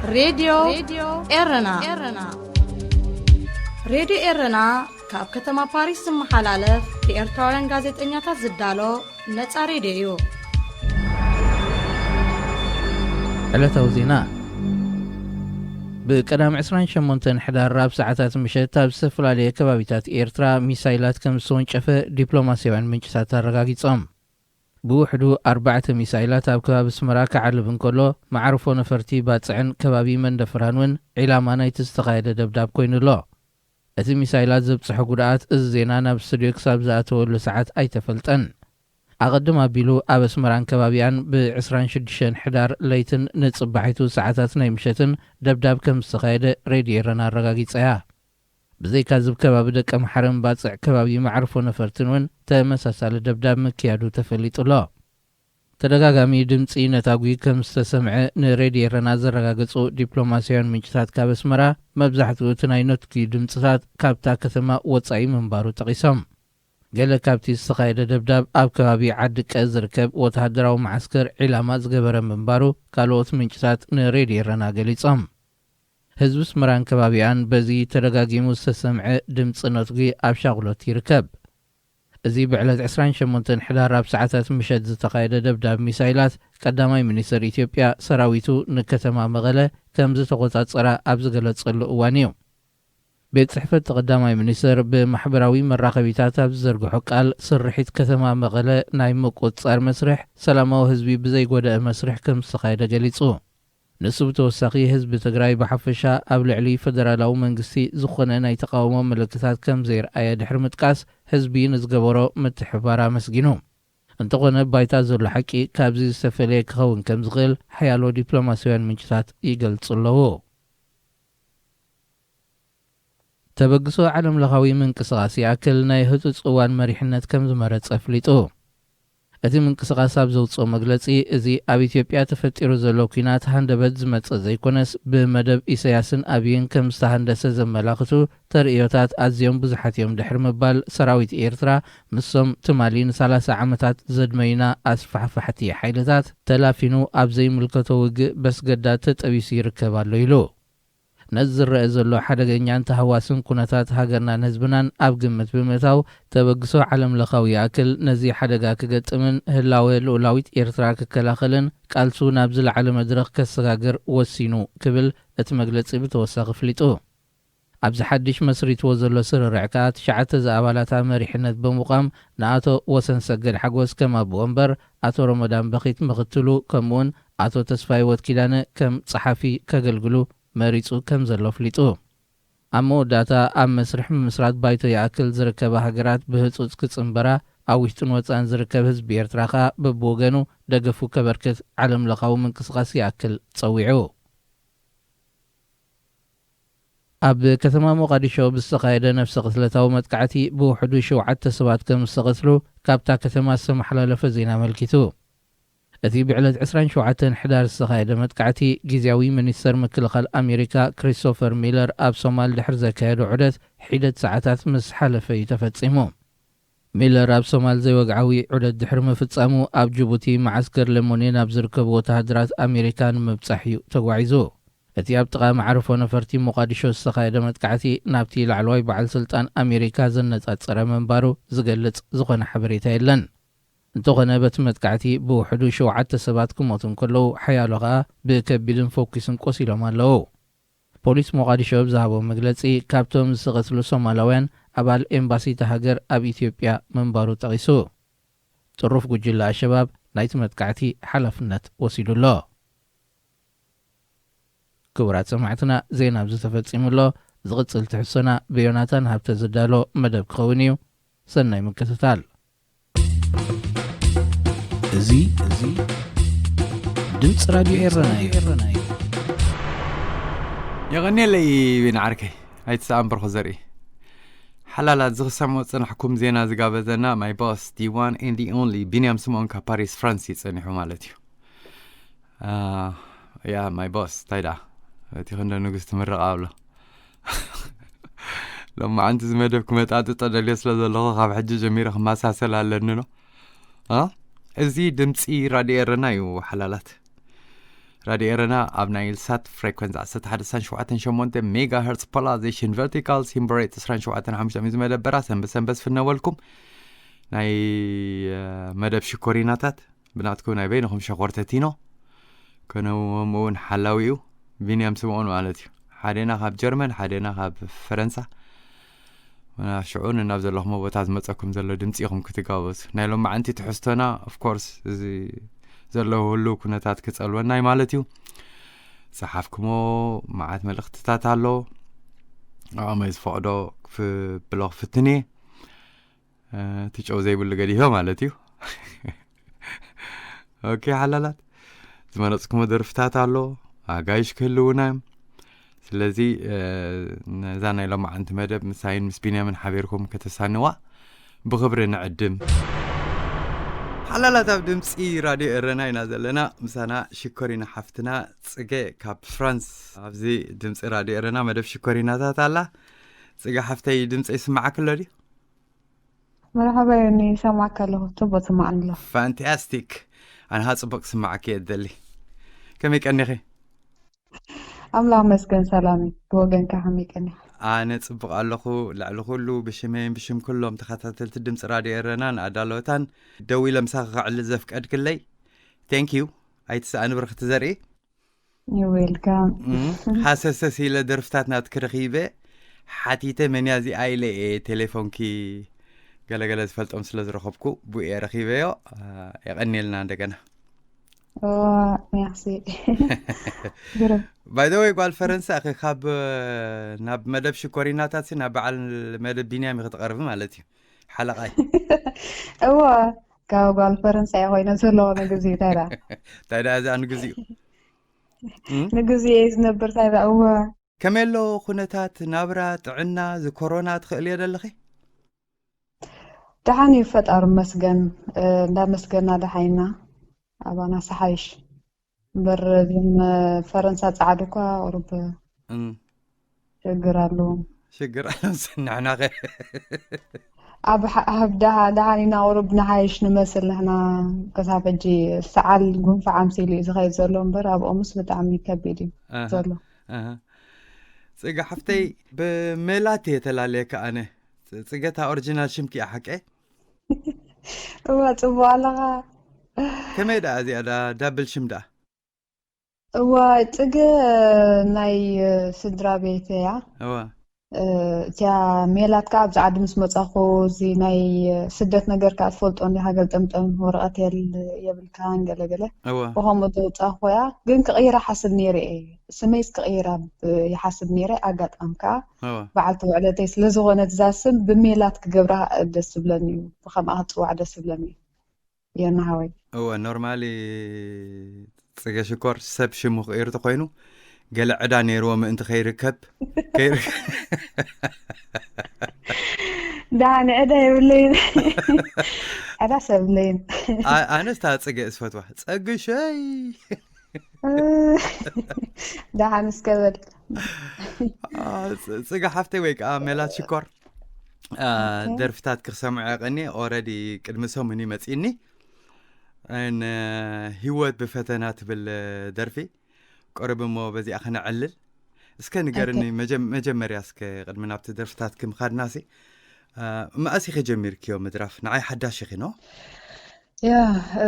ሬድዮ ኤረና። ሬድዮ ኤረና ካብ ከተማ ፓሪስ ዝመሓላለፍ ብኤርትራውያን ጋዜጠኛታት ዝዳሎ ነጻ ሬድዮ እዩ። ዕለታዊ ዜና። ብቀዳም ዕስራን ሸሞንተን ሕዳር ኣብ ሰዓታት ምሸት ኣብ ዝተፈላለየ ከባቢታት ኤርትራ ሚሳይላት ከም ዝተወንጨፈ ዲፕሎማስያውያን ምንጭታት ኣረጋጊጾም። ብውሕዱ ኣርባዕተ ሚሳይላት ኣብ ከባቢ ኣስመራ ክዓርብ እንከሎ፣ መዓርፎ ነፈርቲ ባጽዕን ከባቢ መንደፈራን እውን ዒላማ ናይቲ ዝተኻየደ ደብዳብ ኮይኑ ኣሎ። እቲ ሚሳይላት ዘብጽሖ ጉድኣት እዚ ዜና ናብ ስቱድዮ ክሳብ ዝኣተወሉ ሰዓት ኣይተፈልጠን። ኣቐድም ኣቢሉ ኣብ ኣስመራን ከባቢኣን ብ ዕስራን ሽዱሽተን ሕዳር ለይትን ንጽባሒቱ ሰዓታት ናይ ምሸትን ደብዳብ ከም ዝተኻየደ ሬድዮ ኤረና ኣረጋጊጻ እያ። ብዘይካ እዚ፣ ኣብ ከባቢ ደቀምሓረን ባጽዕ ከባቢ መዓርፎ ነፈርትን እውን ተመሳሳሊ ደብዳብ ምክያዱ ተፈሊጡ ኣሎ። ተደጋጋሚ ድምጺ ነታጒ ከም ዝተሰምዐ ንሬድዮ ኤረና ዘረጋገጹ ዲፕሎማስያውያን ምንጭታት ካብ ኣስመራ፣ መብዛሕትኡ እቲ ናይ ነትጒ ድምጽታት ካብታ ከተማ ወጻኢ ምንባሩ ጠቒሶም። ገለ ካብቲ ዝተኻየደ ደብዳብ ኣብ ከባቢ ዓዲ ቀ ዝርከብ ወተሃደራዊ መዓስከር ዒላማ ዝገበረ ምንባሩ ካልኦት ምንጭታት ንሬድዮ ኤረና ገሊጾም። ህዝቢ ኣስመራን ከባቢኣን በዚ ተደጋጊሙ ዝተሰምዐ ድምጺ ነትጒ ኣብ ሻቕሎት ይርከብ። እዚ ብዕለት ዕስራን ሸሞንተን ሕዳር ኣብ ሰዓታት ምሸት ዝተኻየደ ደብዳብ ሚሳይላት፣ ቀዳማይ ሚኒስተር ኢትዮጵያ ሰራዊቱ ንከተማ መቐለ ከም ዝተቖጻጸራ ኣብ ዝገለጸሉ እዋን እዩ። ቤት ጽሕፈት ቀዳማይ ሚኒስተር ብማሕበራዊ መራኸቢታት ኣብ ዝዘርግሖ ቃል፣ ስርሒት ከተማ መቐለ ናይ ምቁጽጻር መስርሕ ሰላማዊ ህዝቢ ብዘይጎደአ መስርሕ ከም ዝተኻየደ ገሊጹ። ንሱ ብተወሳኺ፣ ህዝቢ ትግራይ ብሓፈሻ ኣብ ልዕሊ ፈደራላዊ መንግስቲ ዝኾነ ናይ ተቓውሞ ምልክታት ከም ዘየርኣየ ድሕሪ ምጥቃስ፣ ህዝቢ ንዝገበሮ ምትሕብባር ኣመስጊኑ። እንተኾነ፣ ባይታ ዘሎ ሓቂ ካብዚ ዝተፈለየ ክኸውን ከም ዝኽእል ሓያሎ ዲፕሎማስያውያን ምንጭታት ይገልጹ ኣለዉ። ተበግሶ ዓለምለኻዊ ምንቅስቓስ ይኣክል ናይ ህጹጽ እዋን መሪሕነት ከም ዝመረጸ ኣፍሊጡ። እቲ ምንቅስቓስ ኣብ ዘውጽኦ መግለጺ፣ እዚ ኣብ ኢትዮጵያ ተፈጢሩ ዘሎ ኲናት ሃንደበት ዝመጸ ዘይኮነስ፣ ብመደብ ኢሳያስን ኣብይን ከም ዝተሃንደሰ ዘመላኽቱ ተርእዮታት ኣዝዮም ብዙሓት እዮም ድሕሪ ምባል፣ ሰራዊት ኤርትራ ምስዞም ትማሊ ንሰላሳ ዓመታት ዘድመዩና ኣስፋሕፋሕቲ ሓይልታት ተላፊኑ ኣብ ዘይምልከቶ ውግእ በስገዳድ ተጠቢሱ ይርከብ ኣሎ ኢሉ። ነዚ ዝረአ ዘሎ ሓደገኛን ተሃዋስን ኩነታት ሃገርናን ህዝብናን ኣብ ግምት ብምእታው፣ ተበግሶ ዓለምለኻዊ ይኣክል ነዚ ሓደጋ ክገጥምን ህላወ ልኡላዊት ኤርትራ ክከላኸልን ቃልሱ ናብ ዝለዓለ መድረኽ ከሰጋግር ወሲኑ ክብል እቲ መግለጺ ብተወሳኺ ኣፍሊጡ። ኣብዚ ሓድሽ መስሪትዎ ዘሎ ስርርዕ ከኣ ትሽዓተ ዝኣባላታ መሪሕነት ብምቋም ንኣቶ ወሰን ሰገድ ሓጎስ ከም ኣቦ ወንበር፣ ኣቶ ረመዳን በኺት ምኽትሉ፣ ከምኡውን ኣቶ ተስፋ ህይወት ኪዳነ ከም ጸሓፊ ከገልግሉ መሪጹ ከም ዘሎ ኣፍሊጡ። ኣብ መወዳእታ ኣብ መስርሕ ምምስራት ባይቶ ይኣክል ዝርከባ ሃገራት ብህጹጽ ክጽንበራ፣ ኣብ ውሽጥን ወጻእን ዝርከብ ህዝቢ ኤርትራ ከኣ በብወገኑ ደገፉ ከበርክት ዓለምለኻዊ ምንቅስቓስ ይኣክል ጸዊዑ። ኣብ ከተማ ሞቓዲሾ ብዝተኻየደ ነፍሰ ቅትለታዊ መጥቃዕቲ ብውሕዱ ሸውዓተ ሰባት ከም ዝተቐትሉ ካብታ ከተማ ዝተመሓላለፈ ዜና ኣመልኪቱ። እቲ ብዕለት ዕስራን ሸውዓተን ሕዳር ዝተኻየደ መጥቃዕቲ፣ ግዝያዊ ሚኒስተር ምክልኻል ኣሜሪካ ክሪስቶፈር ሚለር ኣብ ሶማል ድሕሪ ዘካየዶ ዑደት ሒደት ሰዓታት ምስ ሓለፈ እዩ ተፈጺሙ። ሚለር ኣብ ሶማል ዘይወግዓዊ ዑደት ድሕሪ ምፍጻሙ፣ ኣብ ጅቡቲ መዓስከር ለሞኔን ኣብ ዝርከቡ ወተሃደራት ኣሜሪካ ንምብጻሕ እዩ ተጓዒዙ። እቲ ኣብ ጥቓ መዓርፎ ነፈርቲ ሞቓዲሾ ዝተኻየደ መጥቃዕቲ፣ ናብቲ ላዕለዋይ በዓል ስልጣን ኣሜሪካ ዘነጻጸረ ምንባሩ ዝገልጽ ዝኾነ ሓበሬታ የለን። እንተኾነ፣ በቲ መጥቃዕቲ ብውሕዱ ሸውዓተ ሰባት ክሞቱ እንከለዉ፣ ሓያሎ ኸኣ ብከቢድን ፈኲስን ቆሲሎም ኣለዉ። ፖሊስ ሞቓዲሾ ኣብ ዝሃቦ መግለጺ፣ ካብቶም ዝተቐትሉ ሶማላውያን፣ ኣባል ኤምባሲ እታ ሃገር ኣብ ኢትዮጵያ ምንባሩ ጠቒሱ። ጥሩፍ ጉጅለ ኣሸባብ ናይቲ መጥቃዕቲ ሓላፍነት ወሲዱ ኣሎ። ክቡራት ሰማዕትና፣ ዜና ኣብዚ ተፈጺሙ ኣሎ። ዝቕጽል ትሕዝቶና ብዮናታን ሃብተ ዝዳሎ መደብ ክኸውን እዩ። ሰናይ ምክትታል። እዚ፣ እዚ ድምፂ ራድዮ ኤረና እዩ። የቐንየለይ ቢኒ ዓርከይ፣ ኣይትሰኣን ብርኹ ዘርኢ። ሓላላት፣ እዚ ክሰምዖ ዝጸናሕኩም ዜና ዝጋበዘና፣ my boss, the one and the only፣ ቢንያም ስምኦን ካብ ፓሪስ ፍራንስ እዩ ጸኒሑ ማለት እዩ። ያ፣ my boss፣ እንታይ ደኣ? እቲ ክንደ ንጉስ ትምረቕ ኣሎ። ሎማዓንቲ እዚ መደብ ክመጣጥጦ ደልየ ስለ ዘለኹ፣ ካብ ሕጂ ጀሚረ ክመሳሰል ኣለኒ ዶ? ኣ? እዚ ድምፂ ራድዮ ኤረና እዩ፣ ሓላላት። ራድዮ ኤረና ኣብ ናይል ሳት ፍሬኮንስ ዓሰርተ ሓደ ነጥቢ ሸውዓተ ሸሞንተ ሜጋ ሄርትስ፣ ፖላራይዜሽን ቨርቲካል፣ ሲምበሬት ዕስራን ሸውዓተን ሓሙሽተ ሚእቲ መደበራ ሰንበት ሰንበት ዝፍነወልኩም ናይ መደብ ሽኮሪናታት ብናትኩም ናይ በይንኹም ሸኾርተቲኖ። ከነውም እውን ሓላዊኡ ቢንያም ስምኦን ማለት እዩ። ሓደና ካብ ጀርመን፣ ሓደና ካብ ፈረንሳ። ሽዑ ናብ ዘለኹም ቦታ ዝመፀኩም ዘሎ ድምፂ ኢኹም ክትጋበዙ። ናይ ሎማዓንቲ ትሕዝቶና ኦፍኮርስ እዚ ዘሎ ህሉ ኩነታት ክፀልወናይ ማለት እዩ። ዝሓፍኩሞ መዓት መልእኽትታት ኣሎ። ኣቕመይ ዝፈቕዶ ክፍብሎ ክፍትን እየ። እቲ ጨው ዘይብሉ ገዲፈ ማለት እዩ። ኦኬ ሓላላት፣ ዝመረፅኩሞ ደርፍታት ኣሎ፣ ኣጋይሽ ክህልውና እዮም። ስለዚ ነዛ ናይ ሎማዓንቲ መደብ ምሳይን ምስ ቢንያምን ሓቢርኩም ከተሳንዋ ብኽብሪ ንዕድም። ሓላላት፣ ኣብ ድምፂ ራድዮ ኤረና ኢና ዘለና። ምሳና ሽኮሪና ሓፍትና ፅገ ካብ ፍራንስ ኣብዚ ድምፂ ራድዮ ኤረና መደብ ሽኮሪናታት ኣላ። ፅገ ሓፍተይ፣ ድምፂ ይስማዓክ ኣሎ ድዩ? መርሓባ ዮኒ፣ ይሰማዕካ ኣለኹ። ጽቡቕ ትስማዓኒ ኣሎ። ፋንታስቲክ። ኣንሃ ጽቡቕ ክስማዓኪ እየ እደሊ። ከመይ ቀኒኺ? ኣምላኽ መስገን ሰላም እዩ። ብወገንካ ከመይ ቀኒኻ? ኣነ ጽቡቕ ኣለኹ። ልዕሊ ኩሉ ብሽመይን ብሽም ኩሎም ተኸታተልቲ ድምፂ ራድዮ ኤረናን ኣዳለወታን ደዊለ ምሳኺ ከዕልል ዘፍቀድክለይ ቴንክ ዩ። ኣይትስኣኒ ብርኽቲ ዘርኢ። You're welcome። ሃሰሰስ ኢለ ደርፍታት ናትኪ ረኺበ ሓቲተ መን እያ እዚኣ ኢለ እየ ቴሌፎንኪ ገለገለ ዝፈልጦም ስለ ዝረኸብኩ ብኡ እየ ረኺበዮ። የቐንየልና እንደገና። ኦ፣ merci። ግርም። ባይ ዘ ወይ ጓል ፈረንሳ እኺ ካብ ናብ መደብ ሽኮሪናታት ናብ በዓል መደብ ቢንያም ክትቐርቢ ማለት እዩ። ሓለቓይ። እወ፣ ካብ ጓል ፈረንሳ እየ ኮይነ ዘለኹ ንግዜኡ። እንታይ ደኣ እንታይ ደኣ እዚኣ ንግዜኡ ንግዜኡ እየ ዝነብር። እንታይ ደኣ እወ። ከመይ ኣሎ ኩነታት ናብራ ጥዕና እዚ ኮሮና ትኽእልዮ ዘለኺ? ደሓን እዩ ፈጣሪ መስገን። እንዳመስገና ደሓይና ኣባና ሰሓይሽ እምበር እዞም ፈረንሳ ጻዕዱ እኳ ቁሩብ እም፣ ችግር ኣለዎም። ሽግር ኣለምስ ንሕናኸ ኣብ ሓ- ኣብ ደሃ- ደሃኒና ቁሩብ ንሓይሽ ንመስል ንሕና። ክሳብ ሕጂ ሰዓል ጉንፋዕ ኣምሲሉ እዩ ዝኸይድ ዘሎ እምበር ኣብኦምስ ብጣዕሚ ከቢድ እዩ ኣሃ፣ ዘሎ። ኣሃ። ጽጋ ሓፍተይ ብሜላት እየ ተላለየካ ኣነ። ጽ- ጽገታ ኦሪጂናል ሽምኪ እያ ሓቀ? እዋ ጽቡቕ ኣለኻ። ከመይ ደኣ እዚኣ ደኣ ዳብል ሽም ደኣ? እዋ ጽገ ናይ ስድራ ቤት እያ። እዋ እቲያ ሜላት ከዓ ኣብዚ ዓዲ ምስ መጻኹ እዚ ናይ ስደት ነገር ከዓ ትፈልጦ እንዲኻ ገልጠምጠም ወረቐት የል የብልካን ገለገለ እዋ ብኸምኡ ዘውፃኹ እያ። ግን ክቕይራ ሓስብ ነይረ እየ። ስመይስ ክቕይራ ብ- ይሓስብ ነይረ። ኣጋጣሚ ከዓ እዋ በዓልቲ ውዕለተይ ስለ ዝኾነት እዛ ስም ብሜላት ክገብራ ደስ ዝብለኒ እዩ። ብኸምኣ ክፅዋዕ ደስ ዝብለኒ እዩ። የናሃወይ እወ ኖርማሊ ፅገ ሽኮር ሰብ ሽሙ ክቅይር ተኮይኑ ገለ ዕዳ ነይርዎ ምእንቲ ከይርከብ ከይር- ደሓን ዕዳ የብለይን። ዕዳ ሰብ የብለይን። ኣ- ኣነስ እታ ፅገ ዝፈትዋ ፀግሸይ ደሓን እስከ በል። አ፣ ፅ- ፅገ ሓፍተይ ወይ ከዓ ሜላት ሽኮር አ፣ ኦኬ። ደርፍታት ክሰምዖ ቀኒ ኦረዲ ቅድሚ ሰሙን እዩ መፂኒ ን ህይወት ብፈተና ትብል ደርፊ ቅርብ እሞ በዚኣ ከነዕልል እስከ ንገርኒ መጀ- መጀመርያ እስከ ቅድሚ ናብቲ ደርፍታት ክምኻድናሲ አ፣ መኣስ ኢኸ ጀሚርክዮ ምድራፍ ንዓይ ሓዳሽ ኢኺ ኖ ያ እ፣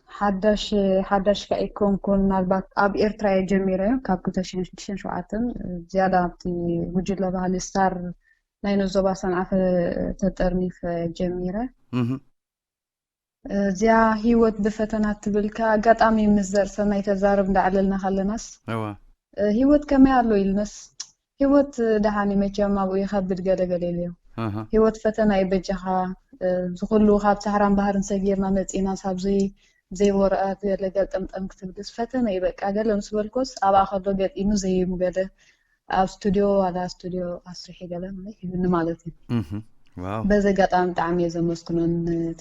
ሓዳሽ ሓዳሽ ከ ኣይኮንኩን። ምናልባት ኣብ ኤርትራ እየ ጀሚረ ካብ ክልተ ሽሕን ሽዱሽተን ሸውዓተን ዝያዳ ኣብቲ ጉጅለ ባህሊ ስታር ናይ ነዞባ ሰንዓፈ ተጠርኒፈ ጀሚረ። እዚኣ ህይወት ብፈተና ትብል ከ ኣጋጣሚ ምስ ዘርእሰናይ ተዛረብ እንዳዕለልና ከለናስ እዋ ህይወት ከመይ ኣሎ ኢልነስ ህይወት ደሓን እዩ መቸም ኣብኡ ይኸብድ ገለ ገለ ኢለዮ። ኣሃ ህይወት ፈተና እዩ በጃኻ። እዚ ኩሉ ካብ ሳሕራን ባህርን ሰጊርና መፂና ሳብዚ ዘይወረኣት ገለ ገልጠምጠም ክትብልስ ፈተነ እዩ በቃ። ገለ ምስ በልኮስ ኣብኣ ከሎ ገጢሙ ዘይሙ ገለ ኣብ ስቱድዮ ዋላ ስቱድዮ ኣስሪሒ ገለ ማለት ሂብኒ ማለት እዩ። እህ ዋው በዚ ኣጋጣሚ ብጣዕሚ እየ ዘመስግኖን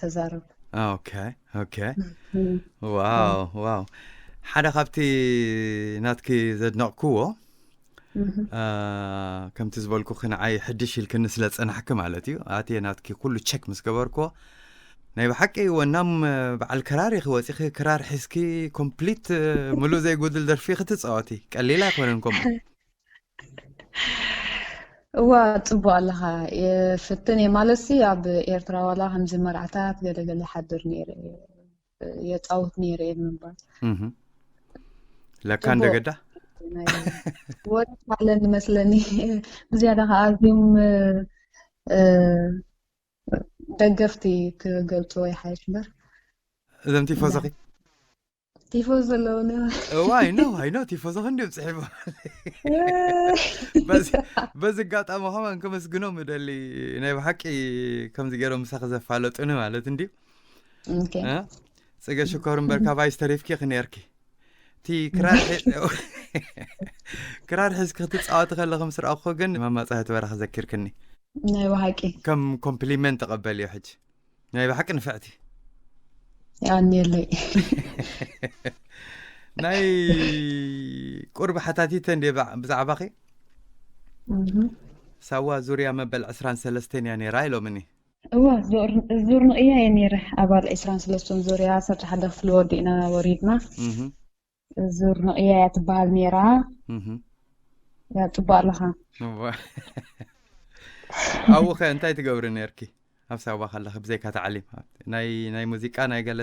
ተዛረብ። ኦኬ ኦኬ እህ። ዋው ዋው ሓደ ካብቲ ናትኪ ዘድነቕክዎ እህ። አ፣ ከምቲ ዝበልኩ ክንዓይ ሕድሽ ኢልክኒ ስለ ጸናሕኪ ማለት እዩ ኣትየ ናትኪ ኩሉ ቸክ ምስ ገበርክዎ ናይ ብሓቂ ወናም በዓል ክራር ኢኺ ወፂኺ ክራር ሒዝኪ ኮምፕሊት ምሉእ ዘይጉድል ደርፊ ክትፃወቲ ቀሊል ኣይኮነን። ከምኡ እዋ ጽቡቅ ኣለኻ። የፍትን እየ ማለት ሲ ኣብ ኤርትራ ዋላ ከምዚ መርዓታት ገለገለ ሓድር ነይረ እየ፣ የጻውት ነይረ እየ ብምባል ለካ እንደ ገዳ ወረት ኣለኒ መስለኒ። ብዝያዳ ከዓ ኣዝዮም ደገፍቲ ክገልጽዎ ይሓይሽ እምበር እዞም ቲፎዞኺ ቲፎዞ ዘለውኒ ዋይ ኖ ዋይ ኖ ቲፎዞ ክንዲ ብፅሒፎ በዚ ኣጋጣሚ ከማን ከመስግኖም እደሊ። ናይ ብሓቂ ከምዚ ገይሮም ምሳኺ ዘፋለጡኒ ማለት እንድዩ። ጽገ ሽኮር እምበር ካባይ ዝተሪፍኪ ክነርኪ እቲ ክራር ክራር ሒዝኪ ክትፃወቲ ከለኹ ምስ ረኣኹ ግን ማማፃ ትበራ ክዘኪርክኒ ናይ ብሓቂ ከም ኮምፕሊመንት ተቐበልዮ ሕጂ ናይ ብሓቂ ንፍዕቲ ያኔለይ ናይ ቁርቢ ሓታቲተ እንደ ብዛዕባኺ ሳዋ ዙርያ መበል ዕስራን ሰለስተን እያ ነይራ ኢሎምኒ። እዋ ዙር ንቕያ እየ ነይረ። ኣባል ዕስራን ሰለስተን ዙርያ ዓሰርተ ሓደ ክፍሊ ወዲእና ወሪድና። ዙር ንቕያ እያ ትበሃል ነይራ። ያ ጽቡቅ ኣለኻ። ኣብኡ ኸ እንታይ ትገብሪ ነርኪ? ኣብ ሳዋ ከለኺ ብዘይካ ታዕሊም ናይ ናይ ሙዚቃ ናይ ገለ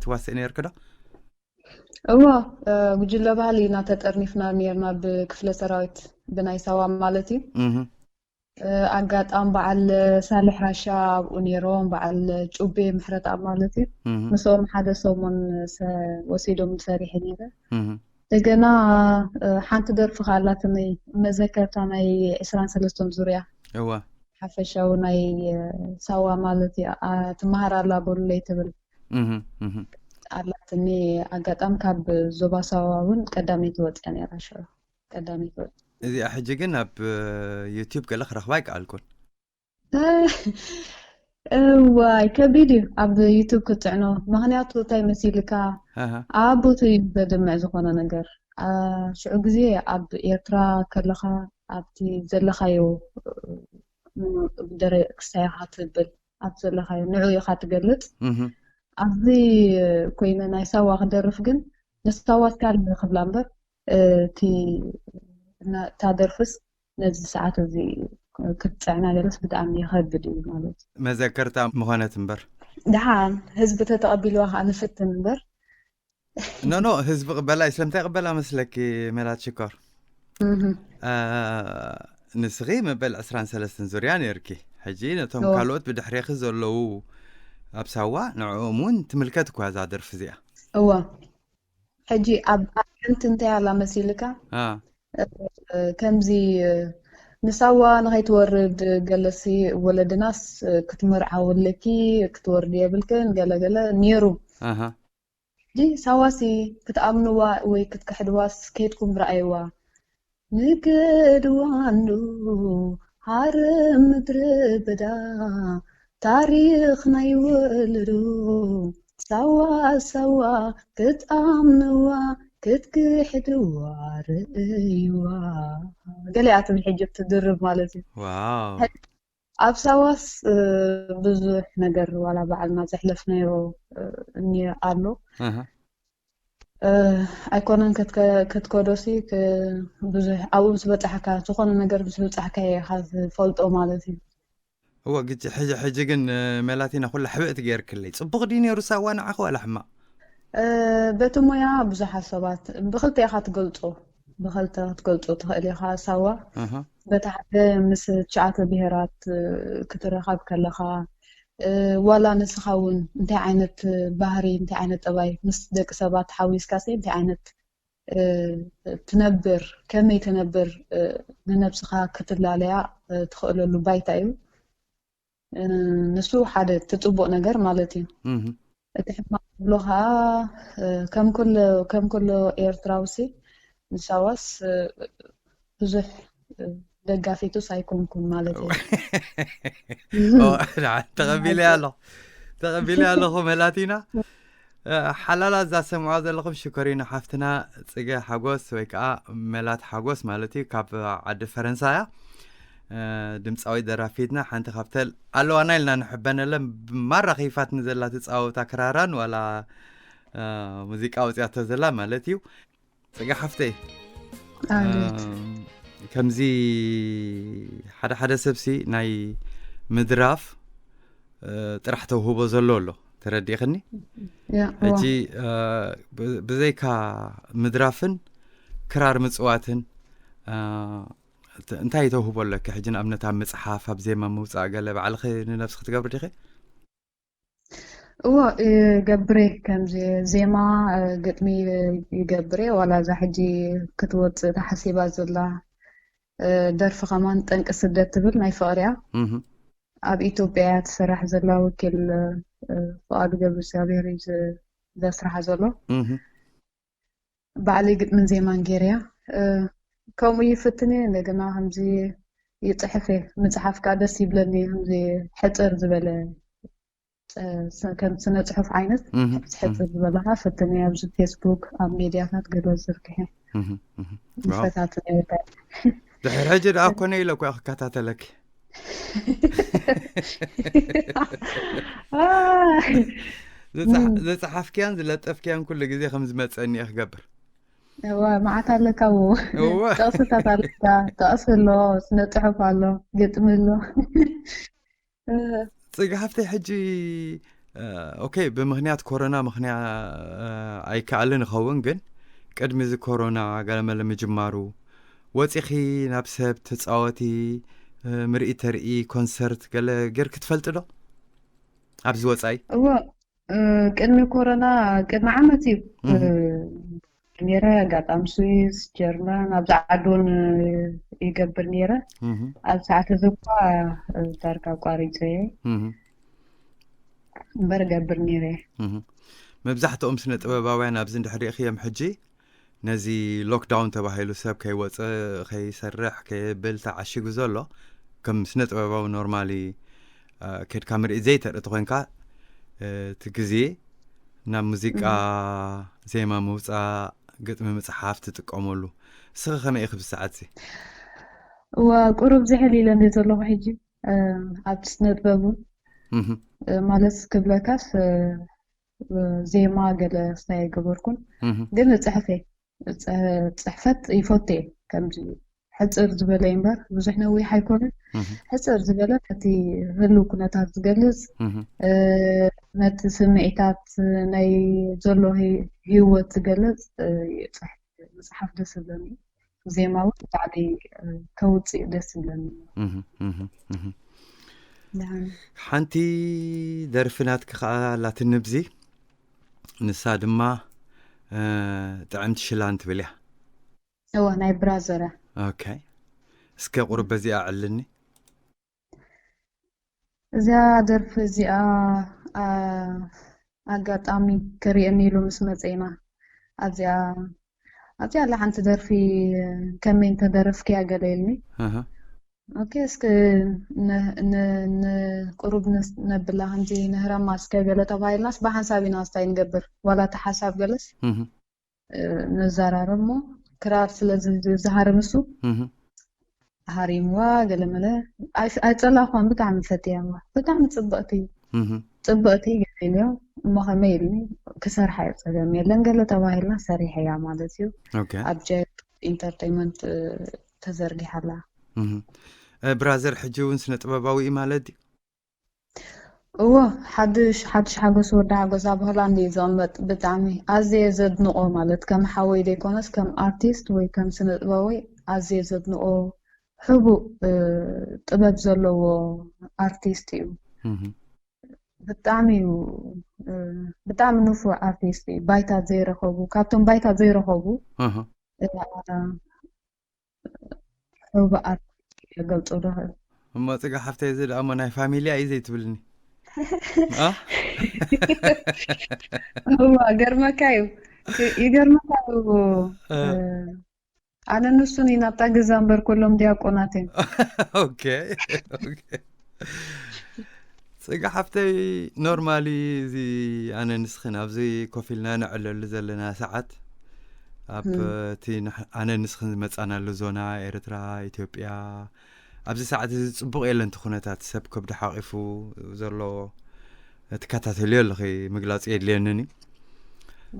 ትዋስእ ነርኪ ዶ? እሞ ጉጅለ ባህሊ ኢና ተጠርኒፍና ነርና ብክፍለ ሰራዊት ብናይ ሳዋ ማለት እዩ። ኣጋጣሚ በዓል ሳልሕ ራሻ ኣብኡ ነይሮም፣ በዓል ጩቤ ምሕረት ኣብ ማለት እዩ። ምስኦም ሓደ ሰሙን ወሲዶም ሰሪሐ ነይረ። እንደገና ሓንቲ ደርፊ ከኣላትኒ መዘከርታ ናይ ዕስራን ሰለስተን ዙርያ እዋ ሓፈሻዊ ናይ ሳዋ ማለት እዩ። ትመሃር ኣላ በሉለይ ትብል ኣላትኒ። ኣጋጣሚ ካብ ዞባ ሳዋ እውን ቀዳመይቲ ወፅያ ነይራ ሽዑ ቀዳመይቲ ወፅያ። እዚኣ ሕጂ ግን ኣብ ዩቲዩብ ገለ ክረኽባ ኣይከኣልኩን። እዋይ ከቢድ እዩ ኣብ ዩቱብ ክትፅዕኖ። ምክንያቱ እንታይ መሲልካ ኣብ ቦቱ እዩ ዘድምዕ ዝኾነ ነገር። ሽዑ ግዜ ኣብ ኤርትራ ከለኻ ኣብቲ ዘለኻዮ ደረ ክስታይ ኢኻ ትብል ኣብ ዘለኻዮ ንዑ ኢኻ ትገልፅ። ኣብዚ ኮይነ ናይ ሳዋ ክደርፍ ግን ንሳዋ እስካል ክብላ እምበር እቲ እታ ደርፍስ ነዚ ሰዓት እዚ ክትፅዕና ገለስ ብጣዕሚ ይኸብድ እዩ ማለት እዩ። መዘከርታ ምኾነት እምበር ደሓን ህዝቢ ተተቐቢልዋ ከዓ ንፍትን እምበር ኖ ኖ ህዝቢ ቅበላ እዩ። ስለምንታይ ቅበላ መስለኪ? ሜላት ሽኮር ንስኺ መበል ዕስራን ሰለስተን ዙርያ ነርኪ። ሕጂ ነቶም ካልኦት ብድሕሬኺ ዘለዉ ኣብ ሳዋ ንዕኦም እውን ትምልከት እኳ እዛ ደርፊ እዚኣ። እዋ ሕጂ ኣብ ሓንቲ እንታይ ኣላ መሲልካ ከምዚ ንሳዋ ንኸይትወርድ ገለሲ ወለድናስ ክትምርዓው ኣለኪ ክትወርድ የብልክን ገለገለ ነይሩ። ሳዋሲ ክትኣምንዋ ወይ ክትክሕድዋስ ከይድኩም ረኣይዋ። ንክድዋ እንዶ ሃረም ምድረ በዳ ታሪኽ ናይ ወለዶ ሳዋ ሳዋ ክትኣምንዋ ክትክሕድዋ ርእይዋ። ገሊኣ ትብል ሕጂ ትድርብ ማለት እዩ። ዋው ኣብ ሳዋስ ብዙሕ ነገር ዋላ ባዕልና ዘሕለፍናዮ እኒ ኣሎ። ኣይኮነን ክትከዶሲ ብዙሕ ኣብኡ ምስ በፃሕካ ዝኾነ ነገር ምስ በፃሕካ ኢኻ ዝፈልጦ ማለት እዩ። እወ ግጭ ሕጂ ሕጂ ግን መላቲና ኩላ ሕብእቲ ገይርክለይ። ፅቡቕ ድዩ ነይሩ ሳዋ ንዓኺ ዋላ ሕማቕ? በቲ ሞያ ብዙሓት ሰባት ብክልተ ኢኻ ትገልፆ፣ ብክልተ ክትገልፆ ትኽእል ኢኻ። ሳዋ በቲ ሓደ ምስ ትሽዓተ ብሄራት ክትረኻብ ከለኻ ዋላ ንስኻ እውን እንታይ ዓይነት ባህሪ እንታይ ዓይነት ጠባይ ምስ ደቂ ሰባት ሓዊስካ ሲ እንታይ ዓይነት ትነብር ከመይ ትነብር ንነብስኻ ክትላለያ ትኽእለሉ ባይታ እዩ። ንሱ ሓደ እቲ ፅቡቅ ነገር ማለት እዩ። እቲ ሕማቅ ዝብሎ ከዓ ከም ኩሎ ኤርትራዊ ሲ ንሳዋስ ብዙሕ ደጋፊቱስ ኣይኮንኩን ማለት እዩ። ተቐቢለ ኣለኹ ተቐቢለ ኣለኹ መላቲና ሓላላ እዛ ሰምዖ ዘለኹም ሽኮሪና ሓፍትና ፅገ ሓጎስ ወይ ከዓ መላት ሓጎስ ማለት እዩ ካብ ዓዲ ፈረንሳ እያ። ድምፃዊ ደራፊትና ሓንቲ ካብተን ኣለዋና ኢልና ንሕበነለን ማራ ከይፋትኒ ዘላ ትፃወታ ክራራን ዋላ ሙዚቃ ኣውፅያቶ ዘላ ማለት እዩ። ፅጋ ሓፍተይ፣ ከምዚ ሓደ ሓደ ሰብሲ ናይ ምድራፍ ጥራሕ ተውህቦ ዘሎ ኣሎ፣ ተረዲእኽኒ? ሕጂ ብዘይካ ምድራፍን ክራር ምፅዋትን እንታይ ተውህቦ ኣለኪ? ሕጂ ንኣብነት ኣብ ምፅሓፍ፣ ኣብ ዜማ ምውፃእ ገለ ባዕልኺ ንነብስኺ ትገብሪ ዲኺ? እዎ፣ ይገብሬ። ከምዚ ዜማ፣ ግጥሚ ይገብሬ። ዋላ እዛ ሕጂ ክትወፅእ ተሓሲባ ዘላ ደርፊ ከማን ጠንቂ ስደት ትብል ናይ ፍቕሪ እያ። ኣብ ኢትዮጵያ እያ ትስራሕ ዘላ። ወኪል ፍቓዱ ገብረ እግዚኣብሔር እዩ ዘስርሓ ዘሎ። ባዕለይ ግጥምን ዜማን ገይረያ። ከምኡ ይፍትን እየ። እንደገና ከምዚ ይፅሕፍ እየ። ምፅሓፍ ከዓ ደስ ይብለኒ። ከምዚ ሕፅር ዝበለ ከም ስነ ፅሑፍ ዓይነት ሕፅር ዝበለካ ፍትን እየ። ኣብዚ ፌስቡክ፣ ኣብ ሜድያታት ገለ ዝርግሐ ይፈታትን እየ። ድሕር ሕጂ ደኣ ኮነ ኢለ እኮ ክከታተለኪ። ዝፀሓፍክያን ዝለጠፍክያን ኩሉ ግዜ ከም ዝመፀኒ እየ ክገብር። እዋ፣ መዓት ኣለካ። እዎ፣ ጥቕስታት ኣለካ። ጥቕሲ ኣሎ፣ ስነ ፅሑፍ ኣሎ፣ ግጥሚ ኣሎ። ፅጋ ሃፍተይ፣ ሕጂ ኦኬ፣ ብምክንያት ኮሮና ምክንያት ኣይከኣልን ይኸውን፣ ግን ቅድሚ እዚ ኮሮና ገለመለ ምጅማሩ ወፂኺ ናብ ሰብ ተፃወቲ፣ ምርኢት ተርኢ፣ ኮንሰርት ገለ ጌርኪ ትፈልጢ ዶ? ኣብዚ ወፃኢ? እዎ፣ ቅድሚ ኮሮና፣ ቅድሚ ዓመት እዩ ነይረ። ኣጋጣሚ ስዊስ፣ ጀርመን፣ ኣብዚ ዓዲ እውን ይገብር ነይረ። ኣብ ሰዓት እዚ እኳ ዳርጋ ኣቋሪፀ እየ እምበር እገብር ነይረ። መብዛሕትኦም ስነ ጥበባውያን ኣብዚ እንድሕር ርኢኽዮም ሕጂ ነዚ ሎክዳውን ተባሂሉ ሰብ ከይወፅእ ከይሰርሕ ከየብል ተዓሺጉ ዘሎ፣ ከም ስነ ጥበባዊ ኖርማሊ ኬድካ ምርኢት ዘይተርኢ ተኮይንካ፣ እቲ ግዜ ናብ ሙዚቃ፣ ዜማ ምውፃእ፣ ግጥሚ ምፅሓፍ ትጥቀመሉ። እስኺ ከመይ ኢኺ ብሰዓት እዚ? እዋ፣ ቁሩብ ዝሕል ኢለ እንደ ዘለኹ ሕጂ ኣብ ስነ ጥበብ እውን ማለት ክብለካስ ዜማ ገለ ስታይ ኣይገበርኩን፣ ግን እፅሕፍ እየ። ፅሕፈት ይፈቱ እየ። ከምዚ ሕፅር ዝበለ እምበር ብዙሕ ነዊሕ ኣይኮነን። ሕፅር ዝበለ ነቲ ህልው ኩነታት ዝገልፅ፣ ነቲ ስምዒታት ናይ ዘሎ ህይወት ዝገልፅ ይፅሕፍ። መፅሓፍ ደስ ዝብለኒ፣ ዜማ እውን ባዕለይ ከውፅእ ደስ ዝብለኒ። ሓንቲ ደርፊ ናትኪ ከዓ ኣላትኒ ብዚ፣ ንሳ ድማ ጥዕምቲ ሽላን ትብል እያ። እወ፣ ናይ ብራዘር እያ። ኦኬ፣ እስከ ቁሩብ በዚኣ ኣዕልኒ። እዚኣ ደርፊ እዚኣ ኣጋጣሚ ክርእየኒ ኢሉ ምስ መፀ ኢና ኣብዚኣ ኣብዚኣ ኣላ ሓንቲ ደርፊ ከመይ እንተደረፍክያ ገለ ኢልኒ። ኦኬ፣ እስኪ ንቁሩብ ነብላ ከምዚ ንህረማ እስከ ገለ ተባሂልናስ ብሓንሳብ ኢና ስታይ ንገብር፣ ዋላ እቲ ሓሳብ ገለስ ንዛራረብ እሞ ክራር ስለ ዝሃርም እሱ ሃሪምዋ ገለመለ ኣይፀላኳን፣ ብጣዕሚ ፈትያዋ፣ ብጣዕሚ ፅብቕቲ ፅብቕቲ ገለ ኢልዮ እሞ ከመይ ኢልኒ ክሰርሓ እየ፣ ፀገም የለን ገለ ተባሂልና ሰሪሐያ ማለት እዩ። ኣብ ጀት ኢንተርቴይንመንት ተዘርጊሓላ። ብራዘር ሕጂ እውን ስነ ጥበባዊ እዩ ማለት ድዩ? እዎ፣ ሓድሽ ሓድሽ ሓጎስ ወዲ ሓጎስ ኣብ ሆላንድ እዩ ዝቕመጥ። ብጣዕሚ ኣዝየ ዘድንቖ፣ ማለት ከም ሓወይ ዘይኮነስ ከም ኣርቲስት ወይ ከም ስነ ጥበባዊ ኣዝየ ዘድንቖ ሕቡእ ጥበብ ዘለዎ ኣርቲስት እዩ። ብጣዕሚ እዩ ብጣዕሚ ንፉዕ ኣርቲስት እዩ። ባይታ ዘይረኸቡ፣ ካብቶም ባይታ ዘይረኸቡ ሕቡእ ኣርቲስት ገልጾ ዶ? እሞ ፅጋ ሓፍተይ፣ እዚ ደኣ እሞ ናይ ፋሚልያ እዩ ዘይትብልኒ? እዋ፣ ገርመካ እዩ፣ ይገርመካ እዩ። ኣነ ንሱን ኢና ኣብታ ገዛ እምበር፣ ኩሎም ዲያቆናት እዮም። ኦኬ፣ ኦኬ። ፅጋ ሓፍተይ፣ ኖርማሊ እዚ ኣነ ንስኽን ኣብዚ ኮፍ ኢልና ንዕለሉ ዘለና ሰዓት፣ ኣብ እቲ ኣነ ንስኽን ዝመፃናሉ ዞና፣ ኤርትራ፣ ኢትዮጵያ፣ ኣብዚ ሰዓት እዚ ጽቡቕ የለን እቲ ኩነታት፣ ሰብ ከብዱ ሓቒፉ ዘሎ ትከታተልዮ ኣለኺ፣ ምግላጽ የድልየንን እዩ።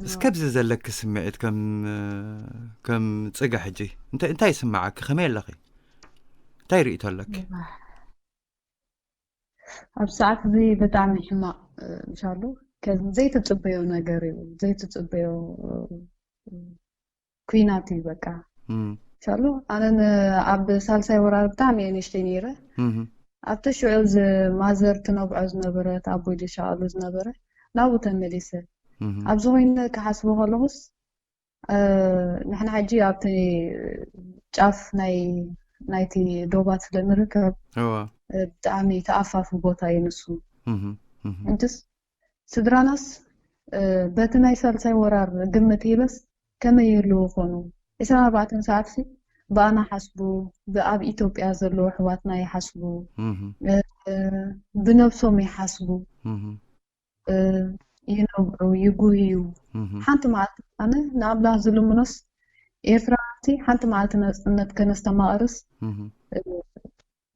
እስከ ኣብዚ ዘለኪ ስምዒት ከም ከም ጽገ ሕጂ እንታይ እንታይ ይስምዓኪ? ከመይ ኣለኺ? እንታይ ርእይቶ ኣለኪ? ኣብ ሰዓት እዚ ብጣዕሚ ሕማቕ ምሻሉ ከም ዘይትጽበዮ ነገር እዩ ዘይትጽበዮ ኩናት እዩ በቃ። ምሻሉ ኣነ ኣብ ሳልሳይ ወራር ብጣዕሚ እየ ንእሽተይ ነይረ። ኣብቲ ሽዑ ማዘር ትነብዖ ዝነበረት ኣቦይ ዝሸቐሉ ዝነበረ ናብኡ ተመሊሰ ኣብዚ ኮይነ ክሓስቦ ከለኹስ ንሕና ሕጂ ኣብቲ ጫፍ ናይ ናይቲ ዶባት ስለንርከብ ብጣዕሚ ተኣፋፊ ቦታ እዩ ንሱ። እንትስ ስድራናስ በቲ ናይ ሳልሳይ ወራር ግምት ሂበስ ከመይ ይህልዉ ኾኑ? ዕስራን ኣርባዕተን ሰዓት ሲ ብኣና ሓስቡ፣ ብኣብ ኢትዮጵያ ዘለዉ ኣሕዋትና ይሓስቡ፣ ብነብሶም ይሓስቡ። ይነብዑ ይጉህዩ። ሓንቲ መዓልቲ ኣነ ንኣምላኽ ዝልምኖስ ኤርትራውያንሲ ሓንቲ መዓልቲ ናጽነት ከነስተማቕርስ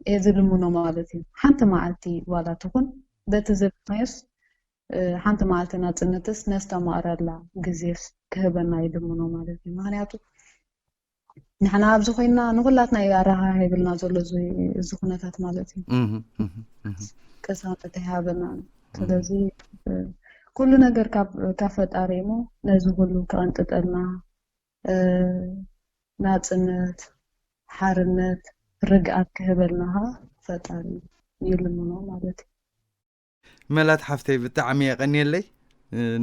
እየ ዝልምኖ ማለት እዩ። ሓንቲ መዓልቲ ዋላ ትኹን በቲ ዝብልናዮስ ሓንቲ መዓልቲ ናጽነትስ ነስተማቕረላ ግዜስ ክህበና ይልምኖ ማለት እዩ። ምክንያቱ ንሕና ኣብዚ ኮይና ንኩላትና እዩ ኣረሃሂብልና ዘሎ እዚ ኩነታት ማለት እዩ። ቅሳነት ይሃበና። ስለዚ ኩሉ ነገር ካብ ፈጣሪ እሞ ነዚ ኩሉ ክቐንጥጠልና ናፅነት፣ ሓርነት፣ ርግኣት ክህበልና ከዓ ፈጣሪ ይልምኖ ማለት እዩ። መላት ሓፍተይ ብጣዕሚ የቐንየለይ።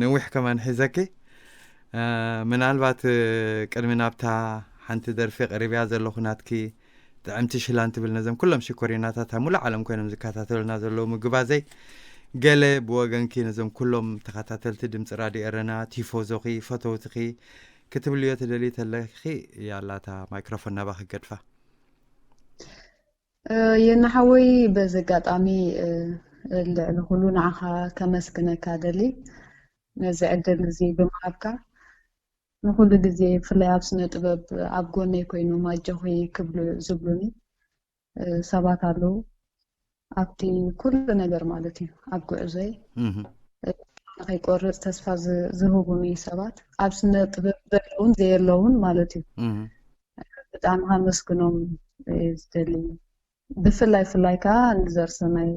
ነዊሕ ከማን ሒዘኪ። ምናልባት ቅድሚ ናብታ ሓንቲ ደርፊ ቀሪብያ ዘለኹ ናትኪ ጥዕምቲ ሽላን ትብል ነዞም ኩሎም ሽኮሪናታት ኣብ ሙሉእ ዓለም ኮይኖም ዝከታተሉና ዘለዉ ምግባዘይ ገለ ብወገንኪ ነዞም ኩሎም ተኸታተልቲ ድምፂ ራድዮ ኤረና ቲፎዞኺ ፈተውትኺ ክትብልዮ ትደሊ ተለኺ ያላታ ማይክሮፎን ናባኺ ገድፋ። የናሓወይ በዚ ኣጋጣሚ ልዕሊ ኩሉ ንዓኻ ከመስግነካ ደሊ ነዚ ዕድል እዚ ብምሃብካ ንኩሉ ግዜ ብፍላይ ኣብ ስነ ጥበብ ኣብ ጎነይ ኮይኖም ኣጆኺ ክብሉ ዝብሉኒ ሰባት ኣለዉ ኣብቲ ኩሉ ነገር ማለት እዩ ኣብ ጉዕዞይ ከይቆርፅ ተስፋ ዝህቡኒ ሰባት ኣብ ስነ ጥበብ ዘለውን ዘየለውን ማለት እዩ ብጣዕሚ ከመስግኖም ዝደሊ ብፍላይ ፍላይ ከዓ ንዘርሰናይ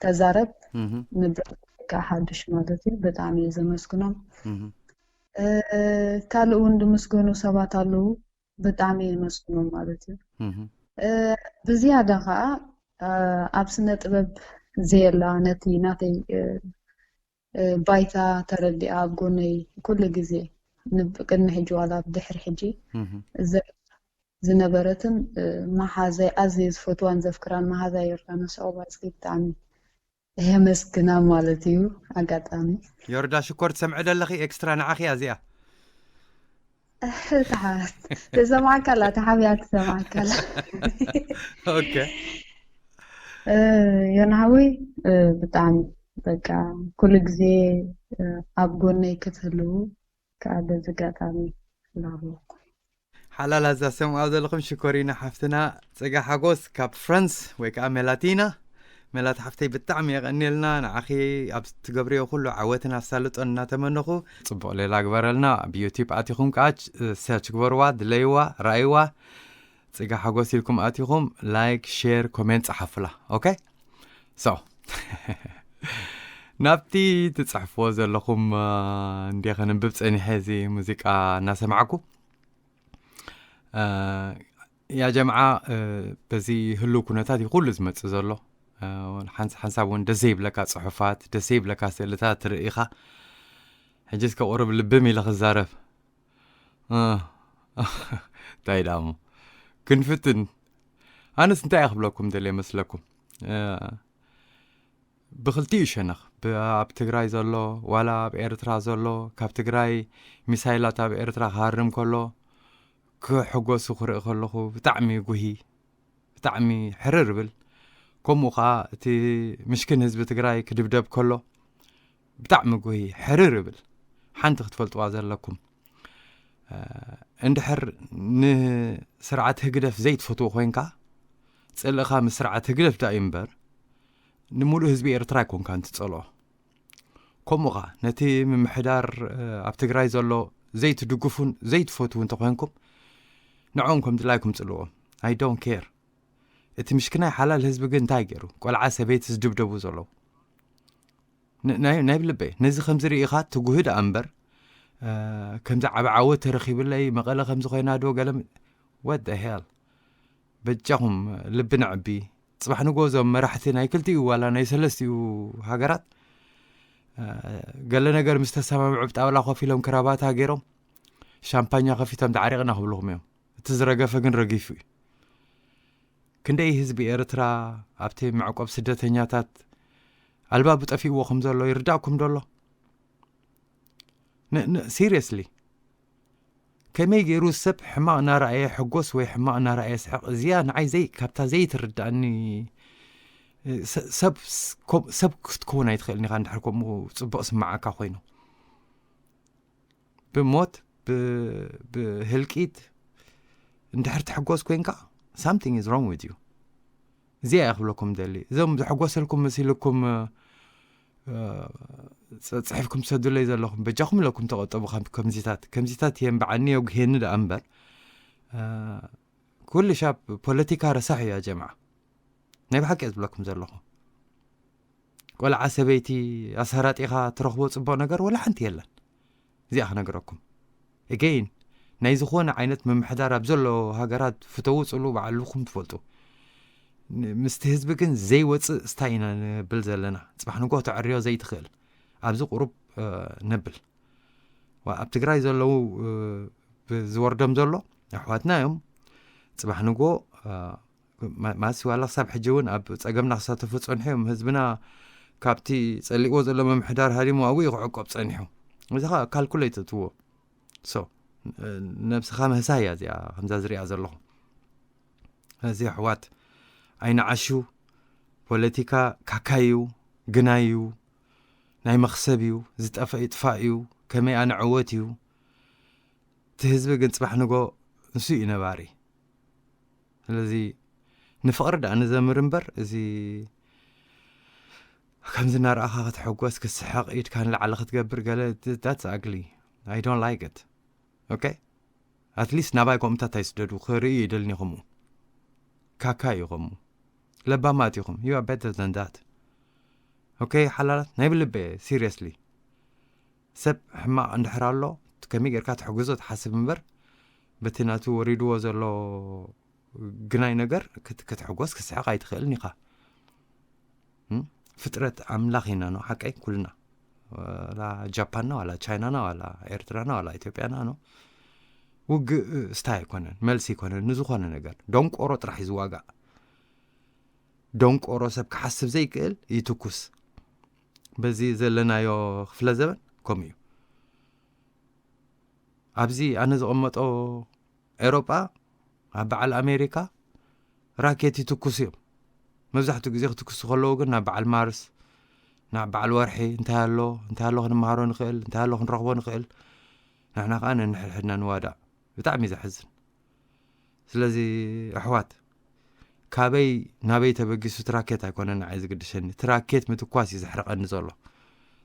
ተዛረብ ንብርካ ሓዱሽ ማለት እዩ ብጣዕሚ እየ ዘመስግኖም ካልእ እውን ዝምስገኑ ሰባት ኣለዉ ብጣዕሚ የመስግኖም ማለት እዩ ብዝያዳ ከዓ ኣብ ስነ ጥበብ ዘየላ ነቲ ናተይ ባይታ ተረዲኣ ኣብ ጎነይ ኩሉ ግዜ ቅድሚ ሕጂ ዋላ ብድሕሪ ሕጂ ዝነበረትን መሓዛይ ኣዝየ ዝፈትዋን ዘፍቅራን መሓዛይ ዮርዳኖስ ዑቕባይ ብጣዕሚ የመስግና ማለት እዩ ኣጋጣሚ ዮርዳ ሽኮር ትሰምዐ ደለኺ ኤክስትራ ንዓኺ እያ እዚኣ ትሰማዕካላ ተሓብያ ትሰማዕካላ ኦኬ ዮናሃዊ ብጣዕሚ በቃ ኩሉ ግዜ ኣብ ጎነይ ክትህልዉ ከዓ በዚ ኣጋጣሚ ላበኩ ሓላላ እዛ ሰምዓ ዘለኹም ሽኮሪና ሓፍትና ፅጋ ሓጎስ ካብ ፍራንስ ወይ ከዓ ሜላቲና መላት ሓፍተይ ብጣዕሚ የቐንየልና ንዓኺ ኣብ ትገብርዮ ኩሉ ዓወትን ኣሳልጦን እናተመነኹ ፅቡቕ ሌላ ግበረልና ኣብ ዩቲብ ኣቲኹም ከዓ ሰርች ግበርዋ ድለይዋ ራእይዋ ፅጋ ሓጎስ ኢልኩም ኣቲኹም ላይክ ሼር ኮሜንት ፀሓፉላ ኦኬ ሶ ናብቲ ትፅሕፍዎ ዘለኹም እንዴ ከንብብ ፀኒሐ እዚ ሙዚቃ እናሰማዕኩ ያ ጀምዓ በዚ ህልው ኩነታት እዩ ኩሉ ዝመፅእ ዘሎ ሓንሳብ እውን ደስ ዘይብለካ ፅሑፋት ደስ ዘይብለካ ስእልታት ትርኢ ኢኻ ሕጂ እስከ ቁርብ ልብም ኢለ ክዛረብ እንታይ ዳሞ ክንፍትን ኣነስ እንታይ ክብለኩም ደልየ መስለኩም ብክልቲኡ ሸነኽ ኣብ ትግራይ ዘሎ ዋላ ኣብ ኤርትራ ዘሎ ካብ ትግራይ ሚሳይላት ኣብ ኤርትራ ክሃርም ከሎ ክሕጎሱ ክርኢ ከለኹ ብጣዕሚ ጉሂ ብጣዕሚ ሕርር ብል ከምኡ ከዓ እቲ ምሽክን ህዝቢ ትግራይ ክድብደብ ከሎ ብጣዕሚ ጉሂ ሕርር ብል ሓንቲ ክትፈልጥዋ ዘለኩም እንድሕር ንስርዓት ህግደፍ ዘይትፈትዎ ኮይንካ ጸልእኻ ምስ ስርዓት ህግደፍ ዳእዩ እምበር፣ ንምሉእ ህዝቢ ኤርትራ ኣይኮንካን ትጸልኦ። ከምኡ ኸኣ ነቲ ምምሕዳር ኣብ ትግራይ ዘሎ ዘይትድግፉን ዘይትፈትዉ እንተኾይንኩም፣ ንዕኦም ከም ድላይኩም ጽልዎም። I don't care። እቲ ምሽክናይ ሓላል ህዝቢ ግን እንታይ ገይሩ? ቆልዓ ሰበይቲ ዝድብደቡ ዘለዉ ናይ ብልበይ ነዚ ከምዚ ርኢኻ ትጉህ ደኣ እምበር፣ ከምዚ ዓቢ ዓወት ተረኺብለይ መቐለ ከምዚ ኮይና ዶ ገለ፣ what the hell? በጃኹም ልቢ ነዕቢ። ጽባሕ ንጎ እዞም መራሕቲ ናይ ክልቲኡ ዋላ ናይ ሰለስቲኡ ሃገራት ገለ ነገር ምስ ተሰማምዑ ብጣውላ ኮፍ ኢሎም ክራባታ ገይሮም ሻምፓኛ ከፊቶም ዳዕሪቕና ክብልኹም እዮም። እቲ ዝረገፈ ግን ረጊፉ እዩ። ክንደይ ህዝቢ ኤርትራ ኣብቲ መዕቆብ ስደተኛታት ኣልባቡ ጠፊእዎ ከም ዘሎ ይርዳእኩም ዶ ኣሎ? Seriously፣ ከመይ ገይሩ ሰብ ሕማቕ እናረኣየ ሕጎስ ወይ ሕማቕ እናረኣየ ስሕቕ? እዚኣ ንዓይ ዘይ ካብታ ዘይትርዳእኒ። ሰብ ክትከውን ኣይትኽእልን ኢኻ እንድሕር ከምኡ ጽቡቕ ስማዓካ ኮይኑ። ብሞት፣ ብህልቂት እንድሕር ትሕጎስ ኮይንካ፣ something is wrong with you። እዚኣ እየ ክብለኩም ደሊ። እዞም ዝሕጎሰልኩም መሲልኩም ጽሒፍኩም ትሰዱለይ ዘለኹም፣ በጃኹም ኢለኩም ተቐጠቡ። ከምዚታት ከምዚታት እየን ብዓኒ የጉሄኒ ደኣ እምበር፣ ኩሉ ሻብ ፖለቲካ ረሳሕ እዩ ጀምዓ። ናይ ብሓቂ እየ ዝብለኩም ዘለኹ። ቆልዓ ሰበይቲ ኣሳራጢኻ ትረኽቦ ጽቡቕ ነገር ወላ ሓንቲ የለን። እዚኣ ክነግረኩም። Again፣ ናይ ዝኾነ ዓይነት ምምሕዳር ኣብ ዘሎ ሃገራት ፍተዉ ጽሉ ባዕልኹም ትፈልጡ። ምስቲ ህዝቢ ግን ዘይወጽእ ስታይ ኢና ንብል ዘለና። ጽባሕ ንጎ ተዕርዮ ዘይትኽእል ኣብዚ ቁሩብ ነብል። ኣብ ትግራይ ዘለዉ ዝወርዶም ዘሎ ኣሕዋትና እዮም። ጽባሕ ንጎ ማሲ ዋላ ክሳብ ሕጂ እውን ኣብ ጸገምና ክሳተፉ ጸንሑ እዮም። ህዝብና ካብቲ ጸሊእዎ ዘሎ ምምሕዳር ሃዲሙ ኣብኡ እዩ ክዕቆብ ጸኒሑ። እዚ ከዓ ካልኩሌት እትዎ። So፣ ነብስኻ ምህሳ እያ እዚኣ ከምዛ ዝሪኣ ዘለኹ። እዚ ኣሕዋት ኣይንዓሹ። ፖለቲካ ካካዩ፣ ግናዩ፣ ናይ መኽሰብ እዩ። ዝጠፈ ይጥፋእ እዩ። ከመይ ኣነ ዕወት እዩ። እቲ ህዝቢ ግን ጽባሕ ንጎ ንሱ እዩ ነባሪ። ስለዚ ንፍቕሪ ደኣ ንዘምር እምበር፣ እዚ ከምዚ እናረኣኻ ክትሕጎስ፣ ክትስሕቕ፣ ኢድካ ንላዕሊ ክትገብር ገለ፣ that's ugly። I don't like it። Okay? At least ናባይ ከምኡታት ኣይስደዱ፣ ክርኢ ይደልኒ። ከምኡ ካካ እዩ። ከምኡ ለባማት ኢኹም። You are better than that። Okay ሓላላት፣ ናይ ብልበ፣ seriously። ሰብ ሕማቕ እንድሕር ኣሎ፣ ከመይ ጌርካ ትሕግዞ ትሓስብ እምበር፣ በቲ ናቱ ወሪድዎ ዘሎ ግናይ ነገር ክትሕጎስ ክትስሕቕ ኣይትኽእልን ኢኻ። ፍጥረት ኣምላኽ ኢና ነው ሓቀይ ኩልና። ዋላ ጃፓንና ዋላ ቻይናና ዋላ ኤርትራና ዋላ ኢትዮጵያና ነው። ውግእ ስታይ ኣይኮነን፣ መልሲ ኣይኮነን ንዝኾነ ነገር። ደንቆሮ ጥራሕ እዩ ዝዋጋእ። ደንቆሮ ሰብ ክሓስብ ዘይክእል ይትኩስ። በዚ ዘለናዮ ክፍለ ዘበን ከምኡ እዩ። ኣብዚ ኣነ ዝቐመጦ ኤሮጳ፣ ኣብ በዓል ኣሜሪካ ራኬት ይትኩሱ እዮም። መብዛሕትኡ ግዜ ክትኩሱ ከለዉ ግን ናብ በዓል ማርስ፣ ናብ በዓል ወርሒ፣ እንታይ ኣሎ እንታይ ኣሎ ክንመሃሮ ንኽእል፣ እንታይ ኣሎ ክንረኽቦ ንኽእል፣ ንሕና ከኣ ነንሕድሕድና ንዋዳእ። ብጣዕሚ እዩ ዘሕዝን። ስለዚ ኣሕዋት፣ ካበይ ናበይ ተበጊሱ ትራኬት ኣይኮነን ንዓይ ዝግድሸኒ። ትራኬት ምትኳስ እዩ ዘሕርቐኒ ዘሎ።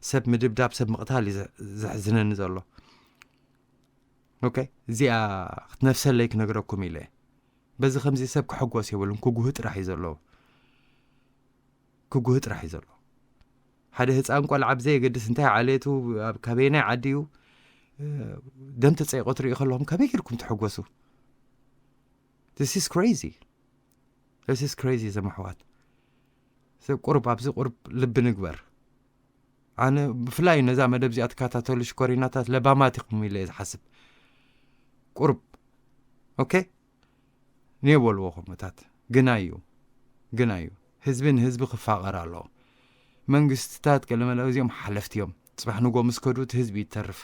ሰብ ምድብዳብ፣ ሰብ ምቕታል እዩ ዘሕዝነኒ ዘሎ። ኦኬ፣ እዚኣ ክትነፍሰለይ ክነግረኩም ኢለ። በዚ ከምዚ ሰብ ክሕጎስ የብሉን፣ ክጉህ ጥራሕ እዩ ዘለዎ። ክጉህ ጥራሕ እዩ ዘለዎ። ሓደ ህፃን ቆልዓ ብዘየገድስ እንታይ ዓሌቱ፣ ኣብ ካበየናይ ዓዲ እዩ፣ ደም ተፀይቆ ትሪኡ ከለኹም ከመይ ጌርኩም ትሕጎሱ? This is crazy። This is crazy ዘመሕዋት። ሰብ ቁርብ፣ ኣብዚ ቁርብ ልቢ ንግበር። ኣነ ብፍላይ ነዛ መደብ እዚኣ ትከታተሉ ሽኮሪናታት ለባማት ኢኹም ኢለ እየ ዝሓስብ። ቁርብ ኦኬ ንየበልዎ ከምኡታት። ግናይ እዩ፣ ግናይ እዩ። ህዝቢ ንህዝቢ ክፋቐር ኣለዎ። መንግስትታት ገለመለ እዚኦም ሓለፍቲ እዮም። ጽባሕ ንጎ ምስ ከዱ እቲ ህዝቢ ይተርፍ።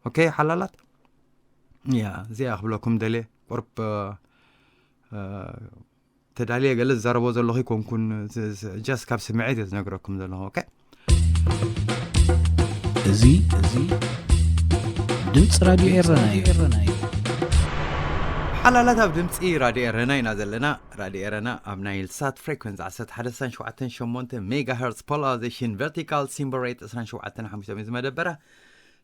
ኦኬ ሓላላት፣ ያ እዚኣ ክብለኩም ደልየ። ቁርብ ተዳልየ ገለ ዝዛረቦ ዘለኹ ይኮንኩን፣ ጃስት ካብ ስምዒት እየ ዝነግረኩም ዘለኹ። ኦኬ። እዚ እዚ ድምፂ ራድዮ ኤረና እዩ። ሓላላት ኣብ ድምፂ ራድዮ ኤረና ኢና ዘለና። ራድዮ ኤረና ኣብ ናይል ሳት ፍሬኩንስ ዓሰርተ ሓደ ነጥቢ ሸውዓተ ሸሞንተ ሜጋሄርትስ ፖላራይዜሽን ቨርቲካል ሲምቦል ሬት ዕስራን ሸውዓተን ሓሙሽተን እዩ ዝመደበራ።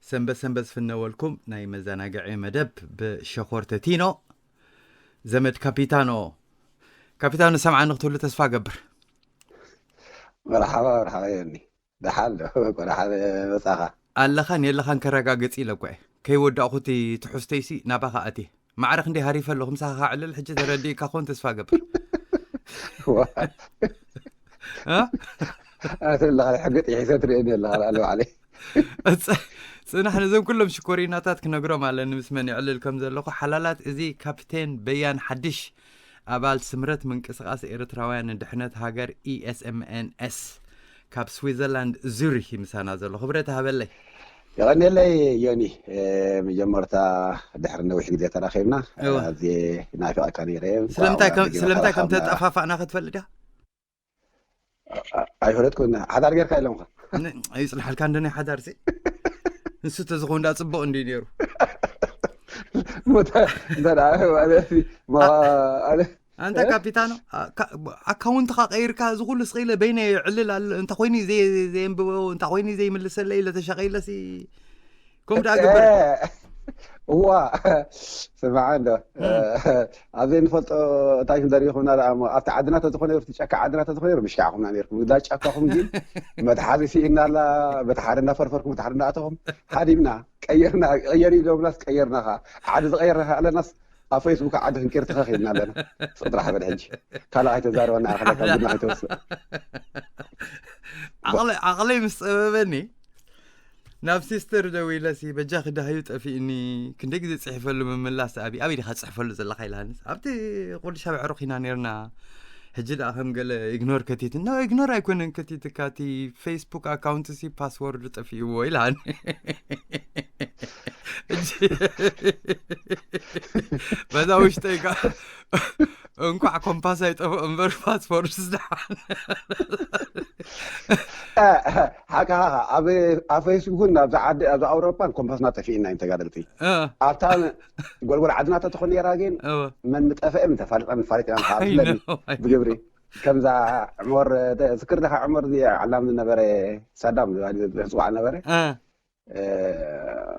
ሰንበት ሰንበት ዝፍነወልኩም ናይ መዘናግዒ መደብ ብሸኾር ተቲኖ ዘመድ ካፒታኖ። ካፒታኖ ሰምዓኒ ክትብሉ ተስፋ ገብር። መርሓባ መርሓባ የኒ። ደሓን ዶ? ቆዳ ሓደ መጻኻ። ኣለኻን የለኻን ከረጋግጽ ኢለ እኮ እየ። ከይወዳእኹ እቲ ትሕዝቶይሲ ናባኻ ኣትየ። ማዕረ ክንደይ ሃሪፈ ኣለኹ፣ ምሳኻ ክዕልል ሕጂ ተረዲእካ ክኸውን ተስፋ እገብር። እ? ኣትለኻ ሕገ ጥሒሰ ትርእየኒ ኣለኻ፣ ኣለ ባዕለይ። ጽ-፣ ጽናሕ፣ ነዞም ኩሎም ሽኮሪናታት ክነግሮም ኣለኒ ምስ መን ይዕልል ከም ዘለኹ። ሓላላት፣ እዚ ካፕቴን በያን ሓድሽ፣ ኣባል ስምረት ምንቅስቓስ ኤርትራውያን ንድሕነት ሃገር ኢ ኤስ ኤም ኤን ኤስ፣ ካብ ስዊዘርላንድ ዙሪክ እዩ ምሳና ዘሎ። ክብረት ሃበለይ። የቐንየለይ ዮኒ። እ፣ መጀመርታ ድሕሪ ነዊሕ ግዜ ተራኺብና። እወ። ኣዝየ ናፊቐካ ነይረ። እንኳዕ ስለምንታይ ከም ደጊምካ ስለምንታይ ከም ረኸብና። ተጠፋፋእና ክትፈልጥ ዲኻ? ኣ-፣ ኣይፈለጥኩን። ሓዳር ጌርካ ኢሎምካ። ን-፣ ኣይጽንሓልካ እንደ ናይ ሓዳር ሲ። ንሱ ተዝኸውን ደኣ ጽቡቕ እንድዩ ነይሩ። ሞተ፣ እንተ ደኣ ማለት ሲ፣ ማ-፣ ኣ-፣ ኣለ-፣ ኣንታ እ? ካፒታኖ፣ ኣ-፣ ካ-፣ ኣካውንትኻ ቀይርካ እዚ ኩሉ ስቕ ኢለ በይነይ ይዕልል ኣሎ። እንተ ኮይኑ ዘይ-፣ ዘየንብቦ፣ እንተ ኮይኑ ዘይምልሰለይ ኢለ ተሸቐ ኢለ ሲ፣ ከምኡ ደኣ ግበር። እ፣ እዋ፣ ስምዓ እንዶ፣ እም። እ፣ ኣብ ዘይንፈልጦ እንታይ ክንደሪኹምና ደኣ እሞ፣ ኣብቲ ዓድና ተዝኾነ ነይሩ፣ እቲ ጫካ ዓድና ተዝኾነ ነይሩ፣ ምሽካዕኹምና ነይርኩም። እዛ ጫካኹም ግን መትሓዚ ስኢና ኣላ፣ በቲ ሓደ እናፈርፈርኩም፣ በቲ ሓደ እናኣተኹም፣ ሃዲምና፣ ቀየርና፣ ቀየር ኢሎምናስ ቀየርና ኸዓ። ዓዲ ዝቐየርና ኸዓ ኣለናስ፣ ኣብ ፌስቡክ ዓዲ ክንቀይር ተኸኺልና ኣለና። ስቕ ጥራሕ በል ሕጂ። ካልእ ኣይተዛረበና፣ ኣኸለ ካብ ግድና ኣይተወስእ። ዓቕለ-፣ ዓቕለይ ምስ ጸበበኒ፣ ናብ ሲስተር ደዊለሲ፣ "በጃኺ ደሃዩ ጠፊእኒ፣ ክንደይ ግዜ ጽሒፈሉ ምምላስ፣ ኣቢ-፣ ኣበይ ዲኻ ትጽሕፈሉ ዘለኻ?" ኢላንስ፣ "ኣብቲ ቁዱስ ኣብ ኣዕሩኽ ኢና ነይርና፣ ሕጂ ደኣ ከም ገለ ኢግኖር ከቲት-" "ኖ፣ ኢግኖር ኣይኮነን ከቲትካ፣ እቲ ፌስቡክ ኣካውንትሲ ፓስወርዱ ጠፊእዎ" ኢላኒ። በዛ ውሽጠይ ከ እንኳዕ ኮምፓስ ኣይጠፍኦ እምበር ፓስፖርት ዝደሓን። እ፣ ሓቅኻ፣ ኣብ፣ ኣብ ፌስቡክን ኣብዚ ዓዲ፣ ኣብዚ ኣውሮፓን ኮምፓስና ጠፊእና እዮም ተጋደልቲ። እ። ኣብታ ጎልጎል ዓድና ተትኾን ነይራ ግን እወ። መን ምጠፍአ ምተፋልጠ ምፋሊጥና ንኸዓ I ብለኒ know, I know። ብግብሪ። ከምዛ ዕመር፣ ተ-፣ ዝክር ዲኻ ዕመር፣ እዚ ዓላም ዝነበረ ሳዳም ዝባሃል ዝፅዋዕ ነበረ። እ። እ፣